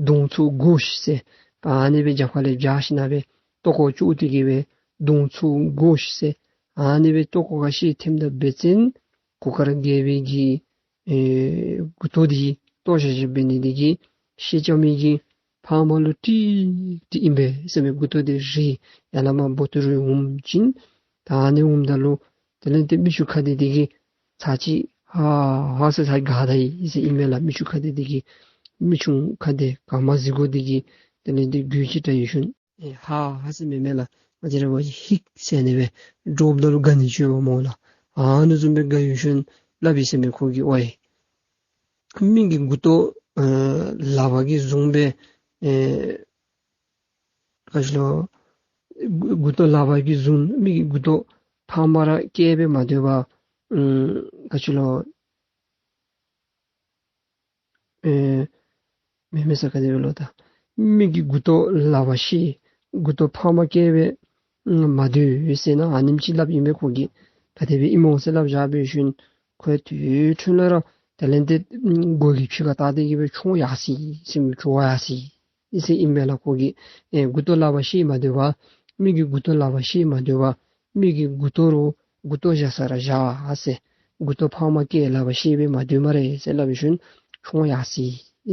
གདོང་ཚུར་སྒོར་ཤིག་ཟེར། ད་ཨ་ནི་སྦེ་རྒྱབ་ཁ་ལས་བཞག་ཞིནམ་སྦེ་ལྟོ་ཁོག་བཅུག་སྟེ་གི་སྦེ་གདོང་ཚུར་སྒོར་ཤིག་ཟེར། ཨ་ནི་སྦེ་ལྟོ་ཁོག་ཁར་ཤིག་ཐིམ་ད་འབད་བ་ཅིན་གུར་དཀར་རྒྱལ་པོའི་གི་ཨེ་མགུ་ཏོ་འདི་ལྟོ་ཞག་ཞག་འབད་ནི་འདི་གིས་སེང་ལྕམ་གྱི་ཕ་མ་ལུ་ཀྲིག་ཀྲི་ཨིན་པས་ཟེར་མས། མགུ་ཏོ་འདི་རིལ་ཡར་ལས་མར་འབོ་ཏོ་རུ་འོང་ཞིནམ་ད་ཨ་ནི་འོངམ་ད་ལུ་དེ་ལས་ཏེ་མི་ཆུང་ཁ་བདེ་འདི་གིས་ཚར་གཅིག་ཧ་ཧ་ཟེར་ཚར་གཅིག་དགའ་ད་ཡི་ཟེར་ཨིན་མས་ལགས། མི་ཆུང་ཁ་བདེ་འདི་གིས་མི་ཆུང་ཁ་བདེ་ག་མ་གཟིགས་གོ་འདི་གིས་དེ་ལས་ཏེ་རྒྱུ་ཅིག་དྲག་ཡོད་ཞིནམ་ཨེ་ཧ་ཧ་ཟེར་མི་མེན་ལགས། ང་བཅས་ར་འབད་བ་ཅིན་ཧིག་ཟེར་ནི་སྦེ་འདྲོགཔ་ད་ལུ་དགའ་ནི་ཅིག་ཡོདཔ་སྨོ་ལགས། ཨ་ནི་བཟུམ་སྦེ་དགའ་ཡོད་ཞིནམ་སླབ་ཡི་ཟེར་མས། ཁོ་གིས་ཝའེ་མི་གི་མགུ་ཏོ་ཨེ་ལག་པ་གིས་བཟུང་སྦེ་ཨེ་ག་ཅི་ལོ་མགུ་ཏོ་ལག་པ་གིས་བཟུང་མི་གི་མགུ་ཏོ་ཕར་མར་ར་བཀལ་སྦེ་མ་སྡོད་པར་ཨམ་ག་ཅི་ལོ་ཨེ་མེན་མེན་ཟེར་ག་དེ་སྦེ་ལོ། ད་མི་གི་མགུ་ཏོ་ལག་པ་ཤེད་མགུ་ཏོ་ཕར་མར་བཀལ་སྦེ་ མ་སྡོད་ཟེར་ན་ཨ་ནེམ་ཅིག་སླབ་ཨིན་པས། ཁོ་གིས་ག་དེ་སྦེ་ཨིན་མོ་ཟེར་སླབ་བཞག་པའི་ཤུལ་ཁོ་དེ་འཕྲོ་ལས་ར་དེ་ལས་ཏེ་མགོ་གི་ཕྱི་ཁར་བལྟ་སྟེ་གི་སྦེ་མཆོང་ཡར་སོ་ཟེར་མི་འགྱོ་ཡར་སོ་ཟེར་ཨིན་པས་ལགས། ཁོ་གིས་ཨེ་མགུ་ཏོ་ལག་པར་བཤེད་མ་སྡོད་པར་མི་གི་མགུ་ཏོ་ལག་པར་བཤེད་མ་སྡོད་པར་མི་གི་མགུ་ཏོ་རུ་མགུ་ཏོ་བཞག་ས་ར་བཞག་ཟེར། མགུ་ཏོ་ཕངམ་གིས་ལག་པར་བཤེད་སྦེ་མ་སྡོད་སྨ་རེ་ཟེར་སླབ་པའི་ཤུལ་མཆོང་ཡར་སོ་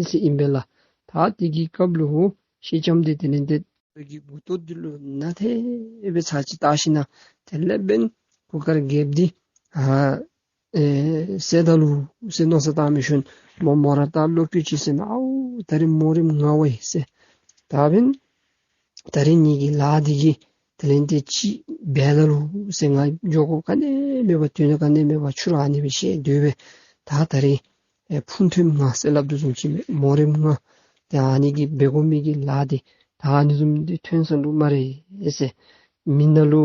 ཟེར་ཨིན་པས་ལགས། ད་དེ་གི་སྐབས་ལུ་སེང་ལྕམ་དེ་དེ་ལས་ཏེ་གི་མགུ་ཏོ་འདི་ལུ་ན་ཏེ་སྦེ་ཚར་གཅིག་བལྟ་ཞིན་ན་དེ་ལས་འབདན་གུར་དཀར་རྒྱལཔོ་འདི་ཨ་ཨེ་བསད་ད་ལོ་ཟེར་མནོ་བསམ་བཏང་མི་ཤུལ་མོ་མོ་ར་ད་བློ་གྲོས་ཅིག་ཟེར་ན་ཨའུ་ད་རིས་མོ་རེམ་ང་བ་ཡི་ཟེར། ད་འབདན་ད་རིས་ངེ་གི་ལཱ་འདི་གིས་དེ་ལས་ཏེ་ཅིག་འབད་ད་ལོ་ཟེར། ང་འགྱོ་དགོཔ་ག་ནི་མེད་པར་དོན་དག་ག་ནི་མེད་པར་ཚུར་ར་ཨ་ནི་སྦེ་བཤད་སྡོད་པས། ད་ད་རིས་ཨེ་ཕུང་ཐོནམ་ང་ཟེར་སླབ་དོ་བཟུམ་ཅིག་མས། མོ་རེམ་ང་ཏེ་ཨ་ནི་གི་འབད་དགོ་མི་གི་ལཱ་འདི་ད་ཨ་ནི་བཟུམ་འདི་ཐོན་སོ་ནུག་སྨ་རེ་ཟེར། མི་ནང་ལུ་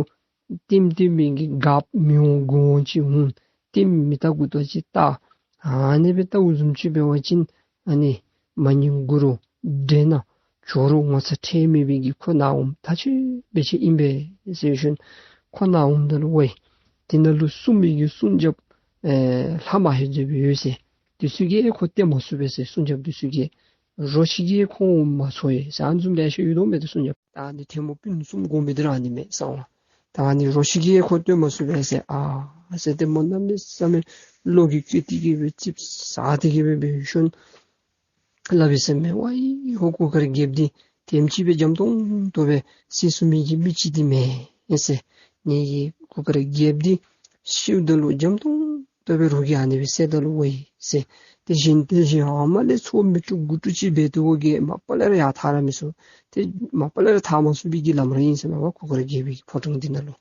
ལྟདམོ་ལྟ་མི་གི་གབ་མི་འོང་དགུ་འོང་ཅིག་འོང་། ལྟདམོ་མི་བལྟ་དགུ་བལྟ་ཅིག་བལྟ། ཨ་ནི་སྦེ་བལྟཝ་བཟུམ་ཅིག་འབད་བ་ཅིན་ཨ་ནི་མ་ནིང་གུ་རུ་འདྲེ་ནག་ཇོ་རུ་ངོ་ཚ་ཁྲེལ་མེད་པའི་གི་ཁོ་ནཱ་འོངམ་ཐག་ཆོད་པའི་ཅིག་ཨིན་པས་ཟེར་ཞུ་ནི། ཁོ་ནཱ་འོངམ་ད་ལུ་ཝའི་དེ་ནང་ལུ་སྲུང་མི་གི་སྲུང་རྒྱབ་ཨེ་ལྷ་མ་ཧེ་ཛོ་སྦེ་ཡོད་ཟེར། དེ་ཚུ་གིས་ཁོ་བསྟེན་མ་ཚུགས་པས་ཟེར། སྲུང་རྒྱབ་དེ་ཚུ་གིས་རོ་ཁྱི་གིས་ཁོ་འོང་མ་ཚུགས་ཡི་ཟེར། ཨ་ནི་བཟུམ་ལེ་ཤ་ཡོད་དོ་མས་ཏེ་སྲུང་རྒྱབ། ད་ཨ་ནི་ཐལ་མོ་སྤུན་གསུམ་དགོ་མི་འདི་ར་ཨ་ནི་མས་གསང་བ། ད་ཨ་ནི་རོ་ཁྱི་གིས་ཁོ་བསྟེན་མ་ཚུགས་པས་ཟེར། ཨ་ཟེར་ཏེ་མོ་གནམ་མེད་ས་མེད་བློ་གིས་བཀོད་དེ་གི་སྦེ་ཙིགཔ་ཟ་སྟེ་གི་སྦེ་འབད་ཞིནམ་སླབ་ཡི་ཟེར་མས། ཝའི་ཧོ་གུར་དཀར་རྒྱལཔོ་འདི་དེམ་ཅིག་སྦེ་འཇམ་ཏོང་ཏོ་སྦེ་བསད་ཚུགས་མི་གི་མི་ཅིག་འདི་མེན་ཟེར། ངེ་གི་གུར་དཀར་རྒྱལཔོ་འདི་ཤིཝ་ད་ལུ་འཇམ་ཏོང་ཏོ་སྦེ་རོ་གིས་ཨ་ནི་སྦེ་བསད་ད་ལུ་ཝའི་ཟེར། དེ་བཞིན་དེ་བཞིན་ཨ་མ་ལས་ཚོ་མི་དཀྲུག་དགུ་དཀྲུག་ཅིག་འབད་དོ་གི་མ་པ་ལས་ར་ཡར་ཐར་ར་མི་ཚུགས། ཏེ་མ་པ་ལས་ར་ཐར་མ་ཚུགས་པའི་གི་ལམ་ར་ཨིན་ཟེར་མས་པ། གུར་དཀར་རྒྱལ་པོའི་གི་ཕོ་བྲང་འདི་ནང་ལུ།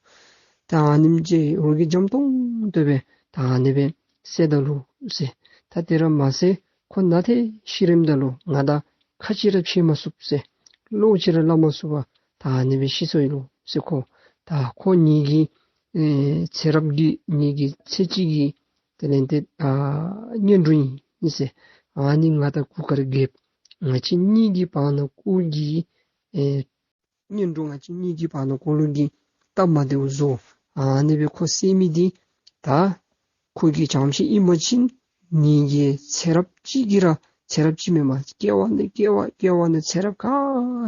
ད་ཨ་ནེམ་ཅིག་རོ་གིས་འཇམ་ཏོང་ཏོ་སྦེ་ད་ཨ་ནི་སྦེ་བསད་ད་ལུ་ཟེར། ད་དེ་ར་མ་ཚད་ཁོ་ན་ཏེ་ཤི་རནམ་ད་ལུ་ང་དང་ཁ་ཅིག་ར་འཕྱད་མ་ཚུགས་ཟེར། བློ་ཅིག་ར་སླབ་མ་ཚུགས་པར་ད་ཨ་ནི་སྦེ་ཤི་སོ་ཡི་ལོ་ཟེར། ཁོ་ད་ཁོ་ངེ་གི་ཨེ་ཚེ་རབས་ཀྱི་ངེ་གི་ཚེ་གཅིག་གི་དེ་ལས་ཏེ་ཨ་གཉེན་གྲོགས་ཨིན་ཟེར། ཨ་ནི་ང་དང་གུར་དཀར་རྒྱལཔོ་ང་བཅས་གཉིས་ཀྱི་བར་ན་ཀོ་གི་ཨེ་གཉེན་གྲོགས་ང་བཅས་གཉིས་ཀྱི་བར་ན་ཀོ་ལུ་གི་སྟབས་མ་བདེཝ་བཟོ། ཨ་ནི་སྦེ་ཁོ་བསད་མི་འདི་ད་ཁོ་གི་བྱམས་ཤིང་ཨིན་པ་ཅིན་ངེ་གི་ཚེ་རབས་གཅིག་གི་ར་ཚེ་རབས་གཅིག་མེན་པར་སྐྱེ་བ་ནས་སྐྱེ་བ་སྐྱེ་བ་ནས་ཚེ་རབས་ག་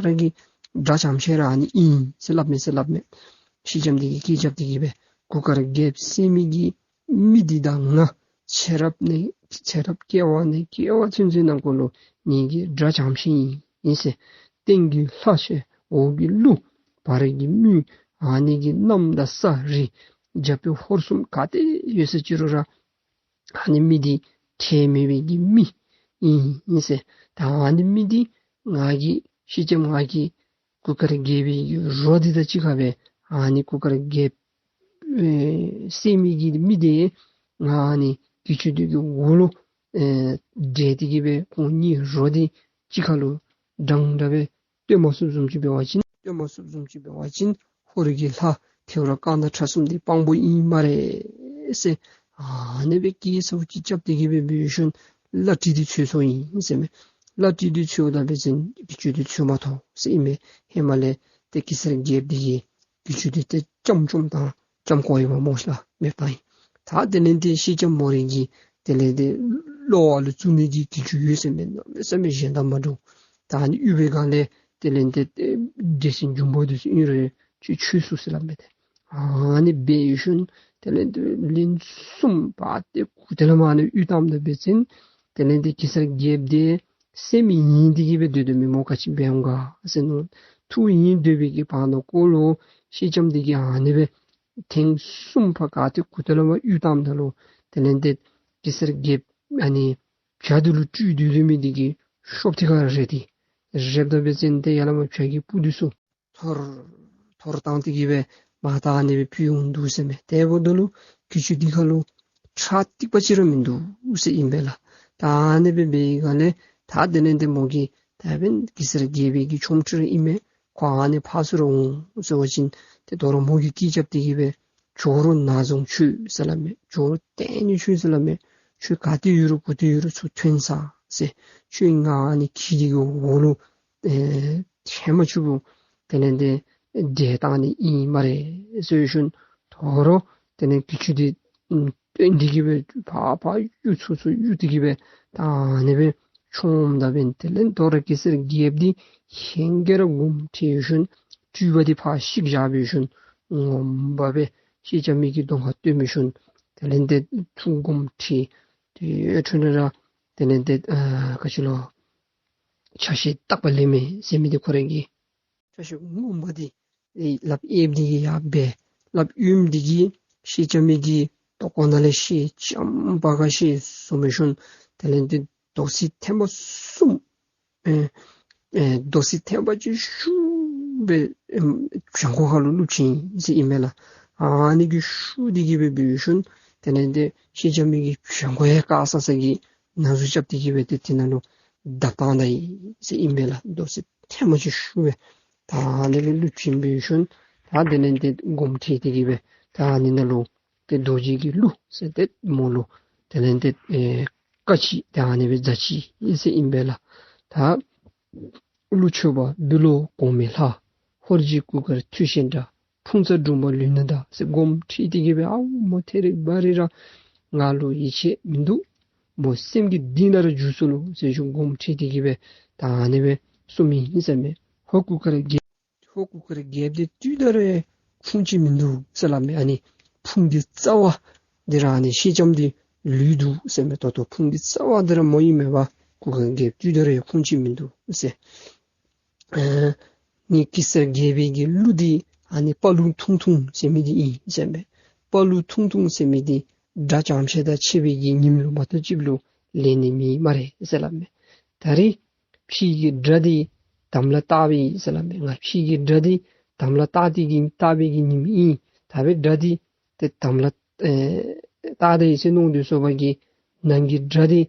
ར་གི་དགྲ་བྱམས་ཤིང་ར་ཨ་ནི་ཨིན་ཟེར་སླབ་མས་ཟེར་སླབ་མས། སེང་ལྕམ་འདི་གིས་སྐད་རྐྱབ་སྟེ་གི་སྦེ་གུར་དཀར་རྒྱལཔོ་བསད་མི་གི་མི་འདི་དང་ང་ཚེ་རབས་ནས་ཚེ་རབས་སྐྱེ་བ་ནས་སྐྱེ་བ་ཚུན་ཚོད་ནང་འཁོད་ལུ་ངེ་གི་དགྲ་བྱམས་ཤིང་ཨིན་ཟེར། སྟེང་གི་ལྷ་ཤེ་འོག་གི་ཀླུ་བར་གྱི་མི། ཨ་ནི་གི་གནམ་དང་ས་རི་རྒྱ་བོད་ཧོར་གསུམ་ག་ཏེ་ཡོད་ས་ཅི་རུང་ར་ཨ་ནི་མི་འདི་ཁྲེལ་མེད་པའི་གི་མི་ཨིན་ཟེར། ད་ཨ་ནི་མི་འདི་ང་གིས་སེང་ལྕམ་ང་གིས་གུར་དཀར་རྒྱལ་པོའི་གི་རོ་འདི་དང་གཅིག་ཁར་སྦེ་ཨ་ནི་གུར་དཀར་རྒྱལཔོ་ཨེ་བསད་མི་གི་མི་འདི་ང་ཨ་ནི་གྱི་ཅུང་འདི་གི་འོག་ལུ་ཨེ་བསྒྲལ་ཏེ་གི་སྦེ་ཁོང་གཉིས་རོ་འདི་གཅིག་ཁར་ལུ་འདྲན་འདྲ་སྦེ་བཏོན་མ་ཚུགསཔ་བཟུམ་ཅིག་འབད་བ་ཅིན་བཏོན་མ་ཚུགསཔ་བཟུམ་ཅིག་འབད་བ་ཅིན་ཧོར་གྱི་ལྷ་ཐེའུ་རང་རྐང་སྣ་ཁྲ་གསུམ་འདི་དཔང་པོ་ཨིན་སྨ་རེ་ཟེར། ཨ་ནི་སྦེ་སྐད་ཚ་བོ་ཅིག་རྐྱབ་སྟེ་གི་སྦེ་འབད་ཞིནམ་ལྷ་ཁྲིད་དེ་འཚོལ་སོ་ཡི་ཟེར་མས། ལྷ་ཁྲིད་དེ་འཚོལཝ་ད་འབད་བ་ཅིན་གྱི་ཅུང་འདི་འཚོལ་མ་ཐོབ་ཟེར་ཨིན་མས། ཧེ་མ་ལས་ཏེ་གེ་སར་རྒྱལཔོ་འདི་གིས་གྱི་ཅུང་འདི་ཏེ་ཙམ་ཙམ་དང་ཙམ་བཀོ་ཡི་བ་སྨོ་ཤ་ལགས། མེདཔ་བཏང་ཡི། ད་དེ་ལས་ཏེ་སེང་ལྕམ་མོ་ར་གི་དེ་ལས་ཏེ་གློ་བ་ལུ་བཙུགས་ནི་གི་གྱི་ཅུང་ཡོད་ཟེར་མས། གནམ་མེད་ས་མེད་གཞན་དང་མ་འདྲཝ། ད་ཨ་ནི་ཡོད་པའི་སྒང་ལས་དེ་ལས་ཏེ་ཏེ་འདྲེ་སྲིན་འབྱུང་པོ་འདི་ཚུ་ཨིན་རུང་ཁྱོད་ཆོས་སོང་ཟེར་སླབ་མས་ཏེ། ཨ་ནི་འབད་ཞིནམ་དེ་ལས་ཏེ་ལན་གསུམ་ཕར་ཏེ་གུ་ཏེ་ལས་མར་ཨ་ནི་གཡུག་བཏངམ་ད་འབད་བ་ཅིན་དེ་ལས་ཏེ་གེ་སར་རྒྱལཔོ་འདི་བསད་མི་ཡེངས་ཏེ་གི་སྦེ་སྡོད་དོ་མེན་སྨོ། ག་ཅི་འབད་འོང་ག་ཟེར་མནོ། ཐུགས་ཡེངས་སྡོད་པའི་གི་བར་ན་ཀོ་ལུ་སེང་ལྕམ་འདི་གིས་ཨ་ནི་སྦེ་ཐེངས་གསུམ་ཕར་ཁ་ཏེ་གུ་ཏེ་ལས་མར་གཡུག་བཏངམ་ད་ལུ་དེ་ལས་ཏེ་གེ་སར་རྒྱལཔོ་ཨ་ནི་བྱག་འདི་ལུ་བྲོས་སྡོད་སྡོད་མི་འདི་གི་ཤོབ་ཐིག་ཁར་རེག་སྟེ་རེགཔ་ད་འབད་བ་ཅིན་ཏེ་ཡར་ལས་མར་བྱག་གི་སྤུ་འདི་ཚུ་འཐོར་འཐོར་བཏང་སྟེ་གི་སྦེ་མར་ད་ཨ་ནི་སྦེ་ཕུད་འོང་འདུག་ཟེར་མས། དེ་འབདཝ་ད་ལུ་གྱི་ཅུང་འདི་ཁར་ལུ་ཁྲག་ཐིགས་པ་ཅིག་ར་མིན་འདུག་ཟེར་ཨིན་པས་ལགས། ད་ཨ་ནི་སྦེ་འབད་བའི་སྒང་ལས་ད་དེ་ལས་ཏེ་མོ་གིས་ད་འབདན་གེ་སར་རྒྱལ་པོའི་གི་ཆོ་འཕྲུལ་ར་ཨིན་མས། ཁོ་ཨ་ནི་ཕར་ཚུར་ར་འོང་ཟེར་བ་ཅིན་ཏེ་དོ་རུང་མོ་གིས་སྐད་རྐྱབ་སྟེ་གི་སྦེ་ཇོ་རུ་ནག་བཟུང་ཁྱོད་ཟེར་སླབ་མས། ཇོ་རུ་གཏན་ནས་ཁྱོད་ཟེར་སླབ་མས། ཁྱོད་ག་ཏེ་ཡོད་རུང་གུ་ཏེ་ཡོད་རུང་ཚུར་ཐོན་ས་ཟེར། ཁྱོད་ང་ཨ་ནི་གྱི་ཅུང་འདི་གི་འོག་ལུ་ཨེ་ཐེངས་མ་བཅུ་བུ་དེ་ལས་ཏེ་ བསྒྲལ་བཏང་ནི་ཨིན་སྨ་རེ་ཟེར་ཞིནམ་དོ་རུང་དེ་ལས་གྱི་ཅུང་འདི་ཨམ་བཏོན་ཏེ་གི་སྦེ་ཕར་ཕར་གཡུག་ཚུར་ཚུར་གཡུག་སྟེ་གི་སྦེ་ད་ཨ་ནི་སྦེ་མཆོངམ་ད་འབདན་དེ་ལས་དོ་རུང་གེ་སར་རྒྱལཔོ་འདི་ཧེང་སྐལ་ར་སྒོམ་ཁྲིད་ཞིནམ་སྤྲུལ་པ་འདི་ཕར་བཤིག་བཞག་འབད་ཞིནམ་ངོ་མ་སྦེ་སེང་ལྕམ་མའི་གི་གདོང་ཁར་སྟོན་འབད་ཞིནམ་དེ་ལས་དེ་ཐུགས་སྒོམ་ཁྲིད་དེ་འཕྲོ་ལས་ར་དེ་ལས་དེ་ཨ་ག་ཅི་ལོ་ཆ་ཤས་རྟག་པ་ལེན་མི་ཟེར་མི་འདི་ཁོ་རའི་གི་ཆ་ཤས་ངོ་མ་འདི་ལགཔ་གཡསཔ་འདི་གིས་ཡར་འབད། ལགཔ་གཡོནམ་འདི་གིས་སེང་ལྕམ་མའི་གི་ལྟག་ཀོ་ནང་ལས་སེང་ལྕམ་པ་ག་ཤེས་བཟུམ་འབད་ཞིནམ་དེ་ལས་དེ་མདོག་སི་ཐེམ་པ་གསུམ་ཨེ་ཨེ་མདོག་སི་ཐེམ་པ་ཅིག་ཤུགས་སྦེ་ཨེམ་བྱང་ཁོག་ཁ་ལུ་བླུགས་ཅི་ཟེར་ཨིན་མས་ལགས། ཨ་ནི་གི་ཤུགས་འདི་གིས་སྦེ་འབད་ཞིནམ་དེ་ལས་དེ་སེང་ལྕམ་མའི་གི་བྱང་ཁོག་ཡང་དཀར་ས་ས་གི་ན་ཟུག་རྐྱབ་སྟེ་གི་སྦེ་ཏེ་དེ་ནང་ལུ་བརྡབ་བཏང་ད་ཡི་ཟེར་ཨིན་མས་ལགས། མདོག་སི་ཐེམ་པ་ཅིག་ཤུགས་སྦེ་ད་ཨ་ནི་སྦེ་བླུགས་ཅི་འབད་ཞིནམ་ད་དེ་ལས་དེ་སྒོམ་ཁྲིད་དེ་གི་སྦེ་ད་ཨ་ནི་ནང་ལུ་ཏེ་རྡོ་རྗེ་གི་གླུ་ཟེར་ཏེ་མོ་ལུ་དེ་ལས་དེ་ཨེ་བཀའ་ཅིག་ཏེ་ཨ་ནི་སྦེ་མཛད་ཅི་ཟེར་ཨིན་པས་ལགས། ད་ཀླུ་མཆོད་པ་འབུལ་ལོ་གོང་མའི་ལྷ། ཧོར་གྱི་གུར་དཀར་མཐུ་ཆེན་འདྲ། ཕུང་ཚ་འབྲུག་མ་ལུས་ན་འདའ་ཟེར་སྒོམ་ཁྲིད་དེ་གི་སྦེ་ཨའུ་མོ་ཐད་རི་བ་རི་ར་ང་ལུ་ཡིད་ཆེས་མིན་འདུག། མོ་སེམས་ཀྱི་གཏིང་ལས་ར་འགྱུར་སོ་ནུག་ཟེར་ཞིནམ་སྒོམ་ཁྲིད་དེ་གི་སྦེ་ད་ཨ་ནི་སྦེ་གསུངས་མི་ཨིན་ཟེར་མས། ཧོར་གུར་དཀར་རྒྱལ་ཧོར་གུར་དཀར་རྒྱལཔོ་འདི་དུས་ད་རེས་ཁུངས་ཅིག་མིན་འདུག་ཟེར་སླབ་མས། ཨ་ནི་ཕུང་གི་རྩ་བ་འདི་ར་ཨ་ནི་སེང་ལྕམ་འདི་ལུས་འདུག་ཟེར་མས། ད་ལྟོ་ཕུང་གི་རྩ་བ་འདི་ར་མོ་ཨིན་མས་པ། གུར་དཀར་རྒྱལཔོ་དུས་ད་རེས་ཁུངས་ཅིག་མིན་འདུག་ཟེར། ཨ་ནི་གེ་སར་རྒྱལ་པོའི་གི་གླུ་འདི་ཨ་ནི་དཔའ་རླུང་ཐུང་ཐུང་ཟེར་མི་འདི་ཨིན་ཟེར་མས། དཔའ་རླུང་ཐུང་ཐུང་ཟེར་མི་འདི་དགྲ་ཇེ་ཆེ་དང་ཕྱད་པའི་གི་ཉིནམ་ལུ་མ་གཏོགས་ཅིག་ལུ་ལེན་ནི་མེད་སྨ་རེ་ཟེར་སླབ་མས། ད་རེས་ཕྱིའི་གི་དགྲ་འདི་དམ་ལ་བཏགས་པས་ཟེར་སླབ་མས། ང་ཕྱིའི་གི་དགྲ་འདི་དམ་ལ་བཏགས་ཏེ་གི་བཏགས་པའི་གི་ཉིནམ་ཨིན། ད་འབདན་དགྲ་འདི་ཏེ་དམ་ལ་ཨེ་བཏགས་ད་ཡི་ཟེར་མནོ་སྡོད་སོང་པ་གིས་ནང་གི་དགྲ་འདི་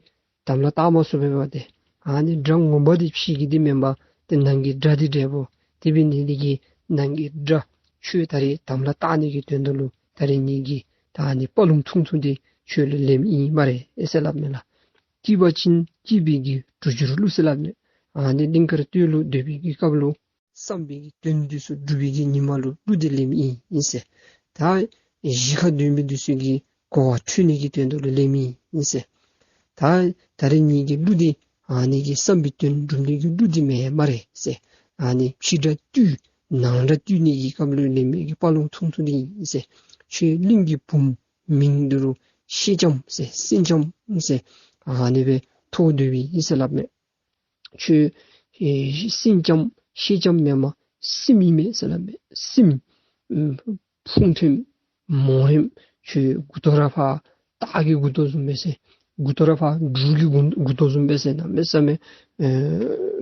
དམ་ལ་བཏགས་མ་ཚུགས་པས་པ་ཏེ། ཨ་ནི་དགྲ་ངོ་མ་འདི་ཕྱིའི་གི་འདི་མེན་པར་ཏེ་ནང་གི་དགྲ་འདི་འདྲ་པོ། དེ་འབད་ནི་འདི་གིས་ནང་གི་དགྲ་ཁྱོད་ད་རེས་དམ་ལ་བཏགས་ནི་གི་དོན་དག་ལུ་ད་རེས་ངེ་གི་ད་ཨ་ནི་དཔའ་རླུང་ཐུང་ཐུང་འདི་ཁྱོད་ལུ་ལེནམ་ཨིན་སྨ་རེ་ཨེ་ཟེར་སླབ་མས་ལགས། སྐྱིད་པ་ཅིན་སྐྱིད་པའི་གི་གྲོས་འགྱུར་གླུ་ཟེར་སླབ་མས། ཨ་ནི་གླིང་དཀར་སྟོད་ལུ་སྡོད་པའི་གི་སྐབས་ལུ་བསམ་པའི་གི་དོན་འདི་ཚུ་འགྲུབ་པའི་གི་ཉི་མ་ལུ་གླུ་འདི་ལེནམ་ཨིན་ཨིན་ཟེར། ད་གཞིས་ཁར་སྡོད་མི་འདི་ཚུ་གི་གོ་བ་འཕྲོད་ནི་གི་དོན་དག་ལུ་ལེནམ་ཨིན་ཨིན་ཟེར། ད་ད་རེས་ངེ་གི་གླུ་འདི་ཨ་ནི་གི་བསམ་པའི་དོན་འགྲུབ་ནི་གི་གླུ་འདི་མེན་སྨ་རེ་ཟེར། ཨ་ནི་ཕྱི་དགྲ་བཏུལ་ནང་དགྲ་བཏུལ་ནི་གི་སྐབས་ལུ་ལེན་མི་གི་དཔའ་རླུང་ཐུང་ཐུང་འདི་ཨིན་ཟེར། ཁྱོད་གླིང་གི་བུམོ་མིང་འདི་ལུ་སེང་ལྕམ་ཟེར་སེང་ལྕམ་ཟེར་ཨ་ནི་སྦེ་ཐོགས་སྡོད་པའི་ཨིན་ཟེར་སླབ་མས། ཁྱོད་ཨེ་སེང་ལྕམ་སེང་ལྕམ་མེན་པར་སྲིངམོ་ཨིན་མས་ཟེར་སླབ་མས། སྲིངམོ་ཨམ་ཕུང་ཐེམ་མོ་ཧེམ་ཁྱོད་མགུ་ཏོ་ར་ཕར་སྟག་གི་མགུ་ཏོ་བཟུམ་སྦེ་ཟེར། མགུ་ཏོ་ར་ཕར་འབྲུག་གི་མགུ་མགུ་ཏོ་བཟུམ་སྦེ་ཟེར། གནམ་མེད་ས་མེད་ཨེ་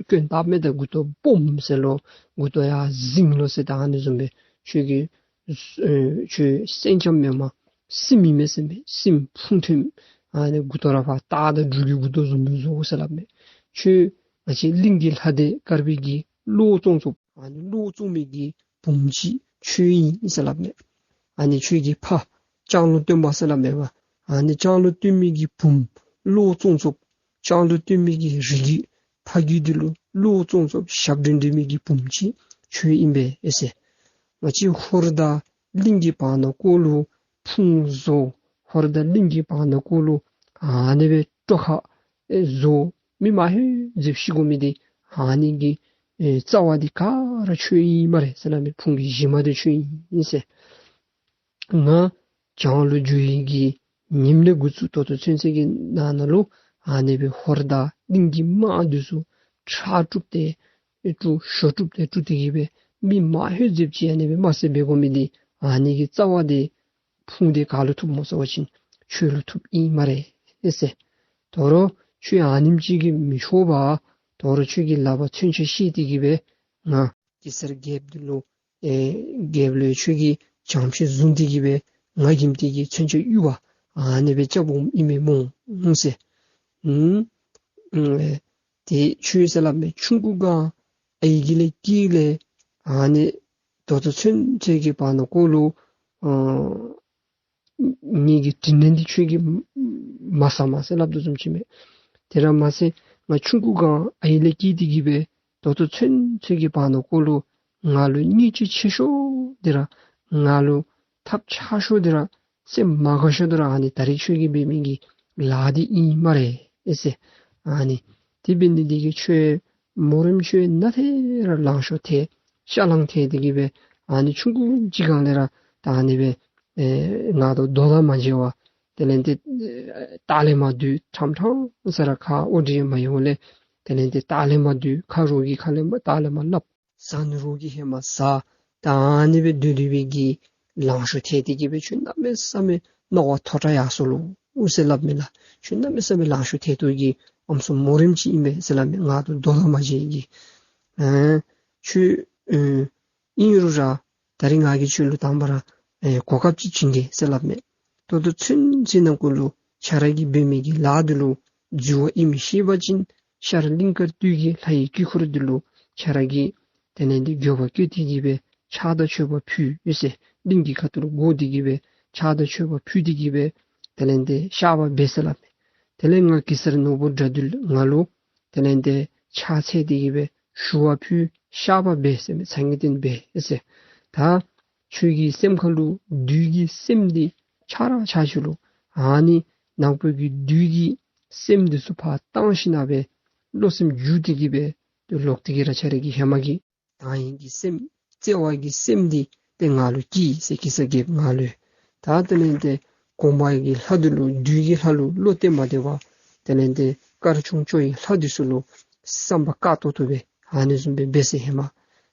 སྐྱོན་བཏགས་མི་དང་མགུ་ཏོ་སྦོམ་ཟེར་ལོ་མགུ་ཏོ་ཡར་ཟིང་ལོ་ཟེར་ད་ཨ་ནི་བཟུམ་སྦེ་ཁྱོད་ཀྱི་ཨེ་ཁྱོད་སེང་ལྕམ་མེན་པར་སྲིངམོ་ཨིན་མས་ཟེར་མས། སྲིངམོ་ཕུང་ཐེམ་ཨ་ནི་མགུ་ཏོ་ར་ཕར་སྟག་དང་འབྲུག་གི་མགུ་ཏོ་བཟུམ་སྦེ་བཟོ་ཟེར་སླབ་མས། ཁྱོད་ང་བཅས་གླིང་གི་ལྷ་སྡེ་དཀར་པོའི་གི་བློ་བཙོང་ཚོགས་ཨ་ནི་བློ་བཙོང་མི་གི་བུམོ་ཅིག་ཁྱོད་ཨིན་ཟེར་སླབ་མས། ཨ་ནི་ཁྱོད་ཀྱི་ཕ་ལྕང་ལོ་སྟོན་པ་ཟེར་སླབ་མས་པ། ཨ་ནི་ལྕང་ལོ་སྟོན་མི་གི་བུམོ་བློ་བཙོང་ཚོགས་ལྕང་ལོ་སྟོན་མི་གི་རིགས་རྒྱུད་ཕ་རྒྱུད་འདི་ལུ་བློ་བཙོང་ཚོགས་ཞབས་འདྲེན་འདྲེན་མི་གི་བུམོ་ཅིག་ཁྱོད་ཨིན་པས་ཨེ་ཟེར། ང་བཅས་ཧོར་དང་གླིང་གི་བར་ན་ཀོ་ལུ་ཕུང་བཟོ། ཧོར་དང་གླིང་གི་བར་ན་ཀོ་ལུ་ཨ་ནི་སྦེ་སྤྲོ་ཁ་ཨེ་བཟོ། མི་མ་ཧེ་ཟེབ་ཤི་དགོ་མི་འདི་ཨ་ནི་གི་ཨེ་རྩ་བ་འདི་ག་ར་ཁྱོད་ཨིན་སྨ་རེ་ཟེར་སླབ་མས། ཕུང་གི་གཞི་མ་འདི་ཁྱོད་ཨིན་ཟེར། ང་བྱང་ལུ་འགྱོ་ཡི་གི་ཉིནམ་ལས་འགོ་བཙུགས་ད་ལྟོ་ཚུན་ཚོད་ཀྱི་ནང་ན་ལུ་ཨ་ནི་སྦེ་ཧོར་དང་གླིང་གི་དམག་འདི་ཚུ་ཁྲག་དཀྲུགས་ཏེ་ཨེ་དཀྲུགས་ཤོ་དཀྲུགས་ཏེ་དཀྲུགས་ཏེ་གི་སྦེ་མི་མ་ཧེ་ཟེབ་ཅིག་ཨ་ནི་སྦེ་མ་བསད་འབད་དགོ་མི་འདི་ཨ་ནི་གི་རྩ་བ་འདི་ཕུང་འདི་ག་ལུ་ཐུགཔ་སྨོ་ཟེར་བ་ཅིན་ཁྱོད་ལུ་ཐུགཔ་ཨིན་སྨ་རེ་ཨེ་ཟེར། དོ་རུང་ཁྱོད་ཨ་ནེམ་ཅིག་གིས་མི་ཆོག་པས། དོ་རུང་ཁྱོད་ཀྱི་ལག་པར་མཚོན་ཆ་བཤེད་དེ་གི་སྦེ་ང་གེ་སར་རྒྱལཔོ་འདི་ལུ་ཨེ་རྒྱལཔོ་ལུ་ཁྱོད་ཀྱིས་བྱང་ཕྱོགས་བཟུང་སྟེ་གི་སྦེ་ང་གིས་དེ་གི་མཚོན་ཆ་གཡུག་པར་ཨ་ནི་སྦེ་རྐྱབ་འོངམ་ཨིན་མས་སྨོ་ཟེར། ཨུམ་ཨེ་དེ་ཁྱོད་ཟེར་སླབ་མས། ཆུང་ཀུ་སྒང་ཨའི་གི་ལས་སྐྱེས་ལས་ཨ་ནི་ད་ལྟོ་ཚུན་ཚོད་ཀྱི་བར་ན་ཀོ་ལུ་ཨ་ངེ་གི་དྲིན་ལན་འདི་ཁྱོད་ཀྱིས་མ་བསམ་མས་ཟེར་སླབ་དོ་བཟུམ་ཅིག་མས། དེ་ར་མ་ཚད་ང་ཆུང་ཀུ་སྒང་ཨའི་ལས་སྐྱེས་ཏེ་གི་སྦེ་ད་ལྟོ་ཚུན་ཚོད་ཀྱི་བར་ན་ཀོ་ལུ་ ང་ལུ་གཉེར་ཅི་ཆེ་ཤོས་འདི་ར་ང་ལུ་ཐབས་ཆག་ཤོས་འདི་ར་སེམས་མ་དགའ་ཤོས་འདི་ར་ཨ་ནི་ད་རིས་ཁྱོད་ཀྱིས་འབད་མི་གི་ལཱ་འདི་ཨིན་སྨ་རེ་ཨེ་ཟེར། ཨ་ནི་དེ་འབད་ནི་འདི་གིས་ཁྱོད་མོ་རེངམ་ཁྱོད་ནཱ་ཐད་ར་ལང་ཤོར་ཐལ་ཤ་ལང་ཐལ་འདི་གིས་སྦེ་ཨ་ནི་ཆུང་ཀུ་ཅིག་སྒང་ལས་ར་ད་ཨ་ནི་སྦེ་ཨེ་ང་དང་མདོ་དང་མ་མཇལ་བར་དེ་ལས་ཏེ་ཨེ་ལྟག་ལས་མར་སྡོད་ཁྲམ་ཁྲམ་ཟེར་ར་ཁ་ཨོ་འདི་མ་ཡོང་ལས་དེ་ལས་ཏེ་ལྟག་ལས་མར་སྡོད་ཁ་རོགས་ཀྱི་ཁ་ལས་མར་ལྟག་ལས་མར་སླབ། ཟ་ནི་རོགས་ཀྱི་ཧེ་མ་ཟ། ད་ཨ་ནི་སྦེ་སྡོད་སྡོད་པའི་གི་ལང་ཤོར་ཐལ་ཏེ་གི་སྦེ་ཁྱོད་གནམ་མེད་ས་མེད་མནོ་བ་མཐོ་དྲགས་ཡར་སོ་ལོ་ཨུ་ཟེར་སླབ་མས་ལགས། ཁྱོད་གནམ་མེད་ས་མེད་ལང་ཤོར་ཐལ་དོ་གི་ཨམ་སྲུ་མོ་རེངམ་ཅིག་ཨིན་པས་ཟེར་སླབ་མས། ང་དང་མདོ་དང་མ་མཇལ་གི་ཨ་ཁྱོད་ཨེ་ཨིན་རུང་ར་ད་རིས་ང་གིས་ཁྱོད་ལུ་དང་པ་ར་ཨེ་གོ་སྐབས་ཅིག་བྱིན་གེ་ཟེར་སླབ་མས། ད་ལྟོ་ཚུན་ཚོད་ནང་འཁོད་ལུ་ཁྱོད་ར་གིས་འབད་མི་གི་ལཱ་འདི་ལུ་འཛོལ་བ་ཨིནམ་ཤེས་པ་ཅིན་ཤར་གླིང་དཀར་སྟོད་ཀྱི་ལྷ་ཡི་དཀྱིལ་འཁོར་འདི་ལུ་ཁྱོད་ར་གིས་དེ་ལས་ཏེ་འགྱོད་པ་བསྐྱེད་དེ་གི་སྦེ་ཕྱག་དང་མཆོད་པ་ཕུལ་ཡོད་ཟེར། གླིང་གི་ཁ་ཐུག་ལུ་བསྒོར་ཏེ་གི་སྦེ་ཕྱག་དང་མཆོད་པ་ཕུལ་ཏེ་གི་སྦེ་དེ་ལས་ཏེ་བཤགས་པ་འབད་ཟེར་སླབ་མས། དེ་ལས་ང་གེ་སར་ནོར་བུ་དགྲ་འདུལ་ང་ལུ་དེ་ལས་ཏེ་ཕྱག་འཚལ་ཏེ་གི་སྦེ་ཞུ་བ་ཕུལ་བཤགས་པ་འབད་ཟེར་མས། ཚ་ངེས་བརྟན་འབད་ཟེར། ད་ཁྱོད་ཀྱི་སེམས་ཁ་ལུ་བདུད་ཀྱི་སེམས་འདི་ཆག་ར་ཆག་ཅི་ལོ། ཨ་ནི་ནག་པོ་གི་བདུད་ཀྱི་སེམས་འདི་ཚུ་ཕར་བཏང་ཞིན་ན་སྦེ་བློ་སེམས་བསྒྱུར་ཏེ་གི་སྦེ་ཏེ་ལོག་སྟེ་གི་ར་ཁྱོད་ར་གི་ཧེ་མ་གི་དང་ཡིན་གྱི་སེམས་བརྩེ་བ་གི་སེམས་འདི་ཏེ་ང་ལུ་བསྐྱེད་ཟེར། གེ་སར་རྒྱལཔོ་ང་ལུ། ད་དེ་ལས་ཏེ་གོང་མ་གི་ལྷ་འདི་ལུ་བདུད་ཀྱི་ལྷ་ལུ་བློ་གཏད་མ་སྟེར་བར་དེ་ལས་ཏེ་དཀར་ཆུང་ཅོག་གི་ལྷ་འདི་ཚུ་ལུ་བསམ་པ་དཀར་ཏོག་ཏོ་སྦེ་ཨ་ནི་བཟུམ་སྦེ་འབད་ཟེར། ཧེ་མ་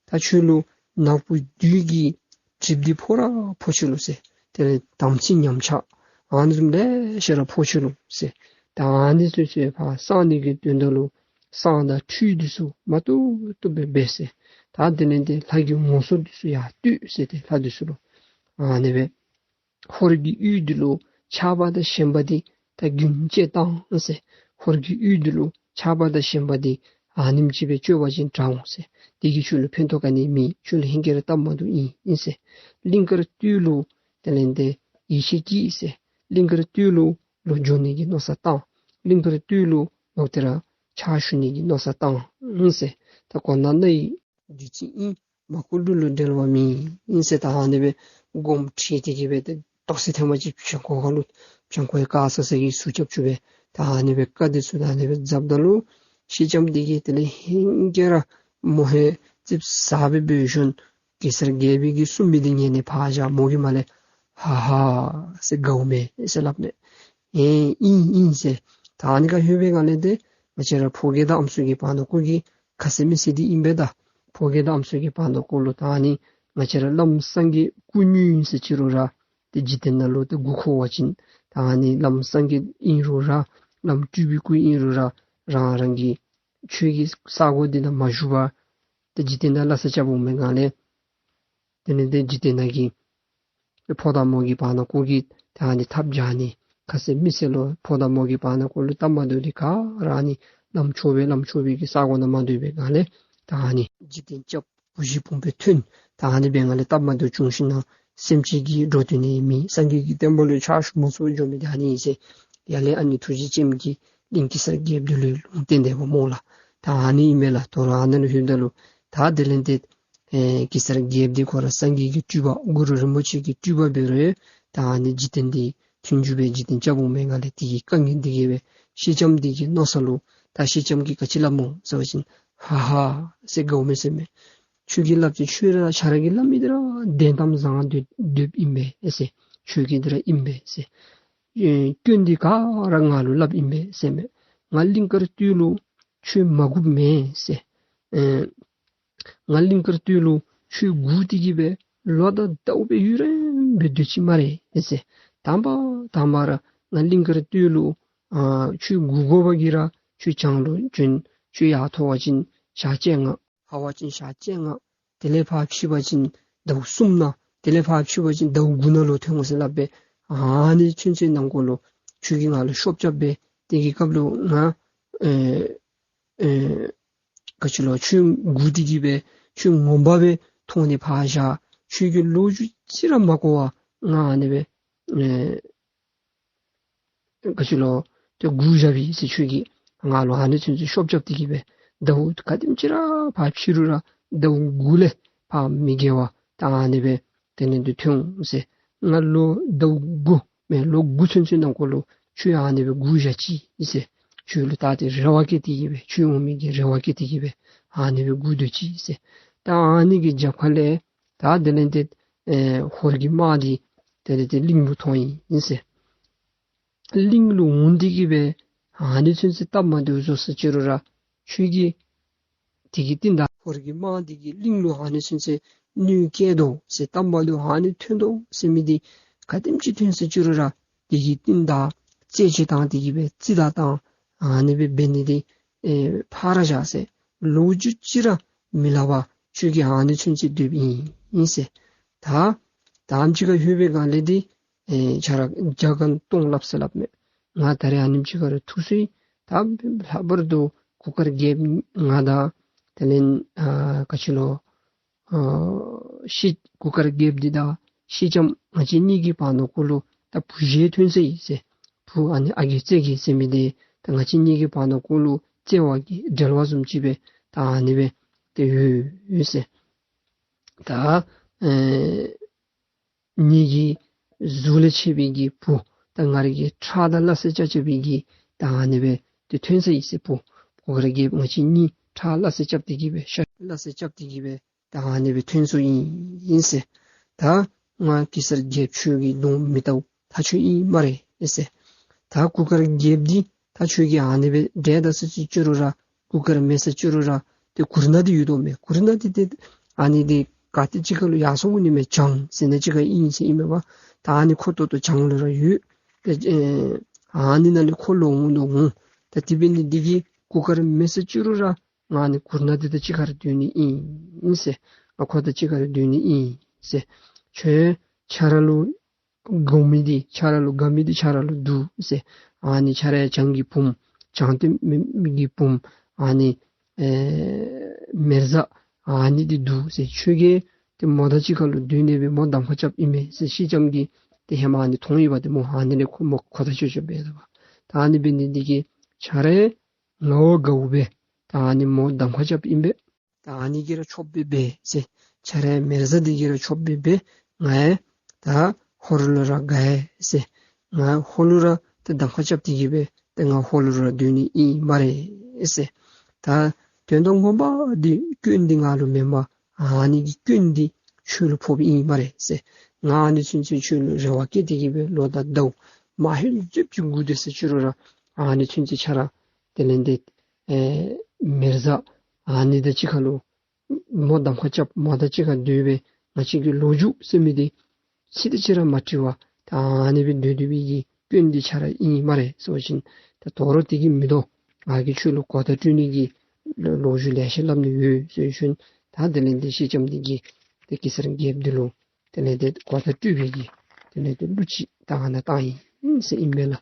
ད་ཁྱོད་ལུ་ནག་པོ་བདུད་ཀྱི་གྲིབ་འདི་ཕོག་ར་ཕོག་ཅི་ལོ་ཟེར། དེ་ལས་དམ་ཚིག་ཉམས་ཆག་ཨ་ནི་བཟུམ་ལེ་ཤ་ར་ཕོག་ཅི་ལོ་ཟེར། ད་ཨ་ནི་ཚུ་ཚུ་ཕར་སངས་ནི་གི་དོན་དག་ལུ་བསང་དང་ཁྲུས་འདི་ཚུ་མ་བཏུབ་བཏུབ་སྦེ་འབད་ཟེར། ད་དེ་ལས་ཏེ་ལྷ་གི་ངོ་སོ་འདི་ཚུ་ཡར་བསྟོད་ཟེར། ཏེ་ལྷ་འདི་ཚུ་ལུ་ཨ་ནི་སྦེ་ཧོར་གྱི་ཡུལ་འདི་ལུ་ཆགས་པ་དང་ཞེན་པ་འདི་ད་རྒྱུན་བཅད་བཏང་ཟེར། ཧོར་གྱི་ཡུལ་འདི་ལུ་ཆགས་པ་དང་ཞེན་པ་འདི་ཨ་ནེམ་ཅིག་སྦེ་བཅོ་བ་ཅིན་དྲག་འོང་ཟེར། དེ་གིས་ཁྱོད་ལུ་ཕན་ཐོགས་ག་ནི་མེད། ཁྱོད་ལུ་ཧེང་སྐལ་ར་སྟབས་མ་བདེཝ་ཨིན་ཨིན་ཟེར། གླིང་དཀར་སྟོད་ལུ་དེ་ལས་ཏེ་ཡིད་ཆེས་བསྐྱེད་ཟེར། གླིང་དཀར་སྟོད་ལུ་ལོག་འགྱོ་ནི་གི་མནོ་བསམ་བཏང་། གླིང་དཀར་སྟོད་ལུ་ལོག་སྟེ་ར་ཕྱག་ཞུ་ནི་གི་མནོ་བསམ་བཏང་ཨིན་ཟེར། ད་གོ་ན་ནཱ་ཡི་བདུད་རྩི་ཨིན། མ་བསྐུལ་ལུ་ལུ་འབྲལ་བ་མེད་ཨིན་ཟེར། ད་ཨ་ནི་སྦེ་སྒོམ་ཁྲིད་དེ་གི་སྦེ་ཏེ་ཏོག་ཙེ་ཐེངས་མ་ཅིག་བྱང་ཁོག་ཁ་ལུ་བྱང་ཁོག་ཡང་དཀར་ས་ས་གི་ཟུག་རྐྱབ་བཅུག་སྦེ་ད་ཨ་ནི་སྦེ་བཀའ་འདི་ཚུ་ད་ཨ་ནི་སྦེ་མཛདཔ་ད་ལུ་སེང་ལྕམ་འདི་གིས་དེ་ལས་ཧེང་སྐལ་ར་མོ་ཧེ་ཙིགཔ་ཟ་སྦེ་འབད་ཞིནམ་གེ་སར་རྒྱལ་པོ་གིས་གསུངས་མི་འདི་ཉན་ནི་ཕར་བཞག་མོ་གིས་མར་ལས་ཧ་ཧ་ཟེར་དགའཝ་མས་ཟེར་སླབ་མས། ཨེ་ཨིན་ཨིན་ཟེར། ད་ཨ་ནི་ཁར་ལྷོད་པའི་སྒང་ལས་ཏེ་ང་བཅས་ར་ཕོ་སྐྱེས་དང་ཨམ་སྲུ་གི་བར་ན་ཀོ་གི་ཁ་བཟེད་མི་བཟེད་འདི་ཨིན་པས། ད་ཕོ་སྐྱེས་དང་ཨམ་སྲུ་གི་བར་ན་ཀོ་ལུ་ད་ཨ་ནི་ང་བཅས་ར་བླམ་སངས་རྒྱས་སྐུ་དངོས་ཨིན་ཟེར་ཅི་རུང་ར་ཏེ་འཇིག་རྟེན་ནང་ལུ་ཏེ་མགུ་འཁོར་བ་ཅིན་ད་ཨ་ནི་བླམ་སངས་རྒྱས་ཨིན་རུང་ར་བླམ་སྤྲུལ་པའི་སྐུ་ཨིན་རུང་ར་རང་རང་གི་ཆོས་ཀྱི་ས་གོ་འདི་ནང་མ་བཞུགས་པར་ཏེ་འཇིག་རྟེན་ནང་ལྷ་ས་སྐྱབས་འོང་མི་སྒང་ལས་དེ་ལས་ཏེ་འཇིག་རྟེན་ནང་གི་ཕོ་དང་མོ་གི་བར་ན་ཀོ་གི་ད་ཨ་ནི་ཐབས་བྱ་ནི་ཁ་བཟེད་མི་བཟེད་ལུ་ཕོ་དང་མོ་གི་བར་ན་ཀོ་ལུ་སྟབས་མ་བདེཝ་འདི་ག་ར་ཨ་ནི་བླམ་ཆོས་པའི་བླམ་ཆོས་པའི་གི་ས་གོ་ནང་མ་སྡོད་པའི་སྒང་ལས་ད་ཨ་ནི་འཇིག་རྟེན་སྐྱབས་བུ་གཞི་བུམ་པས་ཐོན། ད་ཨ་ནི་སྦེ་སྒང་ལས་སྟབས་མ་བདེཝ་བྱུང་ཞིན་ན་སེམས་ཅན་གྱི་འགྲོ་དོན་ནི་མེད། སངས་རྒྱས་ཀྱི་བསྟན་པ་ལུ་ཕྱག་ཞུ་མ་ཚུགས་པར་འགྱོ་མི་འདི་ཨ་ནི་ཨིན་ཟེར། ཡར་ལས་ཨ་ནི་ཐུགས་རྗེ་ཅན་གྱིས་གླིང་གེ་སར་རྒྱལཔོ་འདི་ལུ་ལུང་བསྟན་དེ་སྦེ་སྨོ་ལགས། ད་ཨ་ནི་ཨིན་མས་ལགས། དོ་རུང་ཨ་ནཱ་ལུ་ལྷོདཔ་ད་ལུ་ད་དེ་ལས་ཏེ་ཨེ་གེ་སར་རྒྱལཔོ་འདི་ཁོ་ར་སངས་རྒྱས་ཀྱི་སྤྲུལ་པ་གུ་རུ་རིན་པོ་ཆེ་གི་སྤྲུལ་པ་འབད་རུང་ད་ཨ་ནི་འཇིག་རྟེན་འདི་མཐུན་འཇུག་སྦེ་འཇིག་རྟེན་སྐྱབས་འོང་མི་སྒང་ལས་དེ་གི་དཀའ་ངལ་འདི་གིས་སྦེ་སེང་ལྕམ་འདི་གི་མནོ་བསམ་ལུ་ད་སེང་ལྕམ་གྱིས་ག་ཅི་སླབ་སྨོ་ཟེར་བ་ཅིན་ཧ་ཧ་ཟེར་དགའཝ་མས་ཟེར་མས། ཁྱོད་ཀྱིས་སླབ་ཅི། ཁྱོད་ར་ཁྱོད་ར་གིས་སླབ་མི་འདི་ར་བདེན་གཏམ་བཟང་སྡོད་སྡོདཔ་ཨིན་པས་ཟེར། ཁྱོད་ཀྱི་འདི་ར་ཨིན་པས་ཟེར། ཨེ་སྐྱོན་འདི་ག་ར་ང་ལུ་སླབ་ཨིན་པས་ཟེར་མས། ང་གླིང་དཀར་སྟོད་ལུ་ཁྱོད་མ་སྒུགཔ་མེན་ཟེར། ཨེ་ང་གླིང་དཀར་སྟོད་ལུ་ཁྱོད་སྒུག་སྟེ་གི་སྦེ་ལོ་དང་ཟླཝ་སྦེ་ཡུན་རིངམོ་སྦེ་སྡོད་ཅི་སྨ་རེ་ཟེར། དང་པ་དང་པ་ར་ང་གླིང་དཀར་སྟོད་ལུ་ཨ་ཁྱོད་སྒུག་དགོ་པ་གིས་ར་ཁྱོད་བྱང་ལུ་བྱོན། ཁྱོད་ཡར་མཐོ་བ་ཅིན་ཞག་བཅོ་ལྔ། ཧ་བ་ཅིན་ཞག་བཅོ་ལྔ། དེ་ལས་ཕར་ཕྱི་བ་ཅིན་ཟླཝ་གསུམ་ནང་། དེ་ལས་ཕར་ཕྱི་བ་ཅིན་ཟླཝ་དགུ་ནང་ལུ་ཐོན་འོང་ཟེར་སླབ་སྦེ། ཨ་ནི་ཚུན་ཚོད་ནང་འཁོད་ལུ་ཁྱོད་ཀྱིས་ང་ལུ་ཤོབ་རྐྱབ་སྦེ་དེ་གི་སྐབས་ལུ་ང་ཨེ་ཨེ་ག་ཅི་ལོ་ཁྱོད་སྒུག་སྟེ་གི་སྦེ་ཁྱོད་ངོ་མ་སྦེ་མཐོང་ནི་ཕར་བཞག། ཁྱོད་ཀྱི་ལོ་རྒྱུས་ཅིག་ར་མ་གོ་བར་ང་ཨ་ནི་སྦེ་ཨེ་ག་ཅི་ལོ་ཏེ་སྒུག་བཞག་པས་ཟེར། ཁྱོད་ཀྱིས་ང་ལུ་ཨ་ནི་ཚུན་ཚོད་ཤོབ་རྐྱབ་སྟེ་གི་སྦེ་ཟླཝ་ག་དེམ་ཅིག་ར་ཕར་ཕྱི་རུང་ར་ཟླཝ་དགུ་ལས་ ཕར་མི་དགེ་བ་ད་ཨ་ནི་སྦེ་དེ་ལས་འདི་ཐོན་འོང་ཟེར། ང་ལོ་ཟླཝ་དགུ་མེན་ལོ་དགུ་ཚུན་ཚོད་ནང་འཁོད་ལུ་ཁྱོད་ཨ་ནི་སྦེ་སྒུག་བཞག་ཅི་ཟེར། ཁྱོད་ལུ་ད་ཏེ་རེ་བ་བསྐྱེད་དེ་གི་སྦེ་ཁྱོད་འོང་མི་གི་རེ་བ་བསྐྱེད་དེ་གི་སྦེ་ཨ་ནི་སྦེ་སྒུག་སྡོད་ཅི་ཟེར། ད་ཨ་ནི་གི་རྒྱབ་ཁ་ལས་ད་དེ་ལས་འདི་ཨེ་ཧོར་གྱི་དམག་འདི་དེ་ལས་འདི་གླིང་ལུ་ཐོན་ཡི་ཟེར། གླིང་ལུ་འོང་སྟེ་གི་སྦེ་ཨ་ནི་ཚུན་ཚོད་སྟབས་མ་བདེཝ་བཟོ་ས་ཅི་རུང་ར་ཁྱོད་ཀྱིས་དེ་གི་རྟིང་བདའ་ཧོར་གྱི་དམག་འདི་གིས་གླིང་ལུ་ཨ་ནི་ཚུན་ཚོད་གནོད་བསྐྱལ་དོ་ཟེར། སྟབས་མ་བདེཝ་ཨ་ནི་ཐོན་དོ་ཟེར་མི་འདི་ག་དེམ་ཅིག་ཐོན་ས་ཅི་རུང་ར་དེ་གི་རྟིང་བདའ་རྩད་གཅོད་བཏང་སྟེ་གི་སྦེ་རྩིས་བདའ་བཏང་ཨ་ནི་སྦེ་འབད་ནི་འདི་ཨེ་ཕར་བཞག་ཟེར། ལོ་རྒྱུས་ཅིག་ར་མི་སླབ་པར་ཁྱོད་ཀྱིས་ཨ་ནི་ཚུན་ཚོད་སྡོདཔ་ཨིན་ཨིན་ཟེར། ད་དེམ་ཅིག་ཁར་ལྷོད་པའི་སྒང་ལས་འདི་ཨེ་ཁྱོད་ར་རྒྱ་སྒམ་སྟོང་སླབ་ས་སླབ་མས། ང་ད་རེས་ཨ་ནེམ་ཅིག་ཁར་ཐུག་སོ་ཡི། ད་ལྷག་པར་དུ་གུར་དཀར་རྒྱལཔོ་ང་དང་དེ་ལས་ཨ་ག་ཅི་ལོ་ཨ་སེང་གུར་དཀར་རྒྱལཔོ་འདི་དང་སེང་ལྕམ་ང་བཅས་གཉིས་ཀྱི་བར་ན་འཁོད་ལུ་ད་བུ་གཞན་ཐོན་སོ་ཡི་ཟེར། བུ་ཨ་ནི་ཨ་རྒས་རྩེ་རྒས་ཟེར་མི་འདི་ད་ང་བཅས་གཉིས་ཀྱི་བར་ན་འཁོད་ལུ་བརྩེ་བ་གི་འབྲེལ་བ་བཟུམ་ཅིག་སྦེ་ད་ཨ་ནི་སྦེ་ཏེ་ཡོད་ཡོད་ཟེར། ད་ཨེ་ངེ་གི་གཟུགས་ལས་མཆེད་པའི་གི་བུ་ད་ང་རའི་གི་ཁྲག་དང་སླ་བསྲེ་རྐྱབ་རྐྱབ་པའི་གི་ད་ཨ་ནི་སྦེ་ཏེ་ཐོན་སོ་ཡི་ཟེར། བུ་གུར་དཀར་རྒྱལཔོ་ང་བཅས་གཉིས་ཁྲག་སླ་བསྲེ་རྐྱབ་སྟེ་གི་སྦེ་ཤ་སླ་བསྲེ་རྐྱབ་སྟེ་གི་སྦེ་ད་ཨ་ནི་སྦེ་ཐོན་སོ་ཡི་ཨིན་ཟེར། ད་ང་གེ་སར་རྒྱལཔོ་ཁྱོད་ཀྱི་གདོང་མི་བལྟཝ་ད་ཁྱོད་ཨིན་སྨ་རེ་ཨིན་ཟེར། ད་གུར་དཀར་རྒྱལཔོ་འདི་ད་ཁྱོད་ཀྱིས་ཨ་ནི་སྦེ་བསྒྲལ་ད་ས་ཅི་ཅི་རུང་ར་གུར་དཀར་མེད་ས་ཅི་རུང་ར་ཏེ་གུར་ནག་འདི་ཡོད་དོ་མས། གུར་ནག་འདི་ཏེ་ཨ་ནི་འདི་ག་ཏེ་ཅིག་ཁར་ལུ་ཡར་སོང་འོང་ནི་མས། བྱང་ཟེར་ན་ཅིག་ཁར་ཨིན་ཟེར་ཨིན་མས་པ། ད་ཨ་ནི་ཁོ་ཏོག་ཏོ་བྱང་ལུ་ར་ཡོད། ཏེ་ཨེ་ཨ་ནི་ནང་ལས་ཁོ་ལོག་འོང་དོ་འོང་། ད་དེ་འབད་ནི་འདི་གིས་གུར་དཀར་མེད་ས་ཅི་རུང་ར་ང་ཨ་ནི་གུར་ནག་འདི་དང་གཅིག་ཁར་སྡོད་ནི་ཨིན་ཟེར། ང་ཁོ་དང་གཅིག་ཁར་སྡོད་ནི་ཨིན་ཟེར། ཁྱོད་ཁྱོད་ར་ལུ་དགའ་མི་འདི་ཁྱོད་ར་ལུ་དགའ་མི་འདི་ཁྱོད་ར་ལུ་འདུག་ཟེར། ཨ་ནི་ཁྱོད་རའི་བྱང་གི་བུམོ་བྱང་སྟོད་སྨད་མི་གི་བུམོ་ཨ་ནི་ཨེ་མེ་བཟའ་ཨ་ནི་འདི་འདུག་ཟེར། ཁྱོད་ཀྱིས་ཏེ་མོ་དང་གཅིག་ཁར་ལུ་སྡོད་ནི་སྦེ་མོ་གདམ་ཁ་རྐྱབ་ཨིན་མས་ཟེར། སེང་ལྕམ་གྱིས་ཏེ་ཧེ་མ་ཨ་ནི་མཐོང་ཡི་པ། ཏེ་མོ་ཨ་ནི་ལས་ཁོ་མོ་གོ་བརྡ་ཆོད་ཆོད་འབད་དོ་པ། ད་ཨ་ནི་འབད་ནི་འདི་གིས་ཁྱོད་ར་ང་བ་དགའཝ་སྦེ་ད་ཨ་ནི་མོ་གདམ་ཁ་རྐྱབ་ཨིན་པས། ད་ཨ་ནི་གིས་ར་ཆོགཔ་སྦེ་འབད་ཟེར། ཁྱོད་རའི་མེ་བཟའ་འདི་གིས་ར་ཆོགཔ་སྦེ་འབད། ང་ཡང་ད་ཧོར་ལུ་ར་དགའ་ཡི་ཟེར། ང་ཧོར་ལུ་ར་ད་གདམ་ཁ་རྐྱབ་སྟེ་གི་སྦེ་ད་ང་ཧོར་ལུ་ར་སྡོད་ནི་ཨིན་སྨ་རེ་ཟེར། ད་དོན་དག་ངོ་མ་འདི་སྐྱོན་འདི་ང་ལུ་མེན་པར་ཨ་ནི་གི་སྐྱོན་འདི་ཁྱོད་ལུ་ཕོགཔ་ཨིན་སྨ་རེ་ཟེར། ང་ཨ་ནི་ཚུན་ཚོད་ཁྱོད་ལུ་རེ་བ་བསྐྱེད་དེ་གི་སྦེ་ལོ་དང་ཟླཝ་མ་ཧེ་ཙིགཔ་ཅིག་སྒུག་སྡོད་ས་ཅི་རུང་ར་ཨ་ནི་ཚུན་ཚོད་ཁྱོད་ར་དེ་ལས་འདི་ཨེ་མེ་བཟའ་ཨ་ནི་དང་གཅིག་ཁར་ལུ་མོ་གདམ་ཁ་རྐྱབ་མོ་དང་གཅིག་ཁར་སྡོད་སྦེ་ང་བཅས་ཀྱི་ལོ་རྒྱུས་ཟེར་མི་འདི་ཚིག་དེ་ཅིག་ར་མ་དྲི་བར་ད་ཨ་ནི་སྦེ་སྡོད་སྡོད་པའི་གི་སྐྱོན་འདི་ཁྱོད་ར་ཨིན་སྨ་རེ་ཟེར་བ་ཅིན་ད་དོ་རུང་དེ་གིས་མི་དོ། ང་གིས་ཁྱོད་ལུ་གོ་བརྡ་སྤྲོད་ནི་གི་ལོ་ལོ་རྒྱུས་ལེ་ཤ་སླབ་ནི་ཡོད་ཟེར་ཞུ་ནི། ད་དེ་ལས་འདི་སེང་ལྕམ་འདི་གིས་ཏེ་གེ་སར་རྒྱལཔོ་འདི་ལུ་དེ་ལས་འདི་གོ་བརྡ་སྤྲོད་པའི་གི་དེ་ལས་འདི་གླུ་ཅིག་ད་ཨ་ནཱ་བཏང་ཡི་ཟེར་ཨིན་པས་ལགས།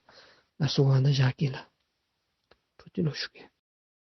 ལགས་སོ། ཨ་ནཱ་བཞག་གེ་ལགས། འཕྲོ་མཐུད་ལོག་ཞུ་གེ།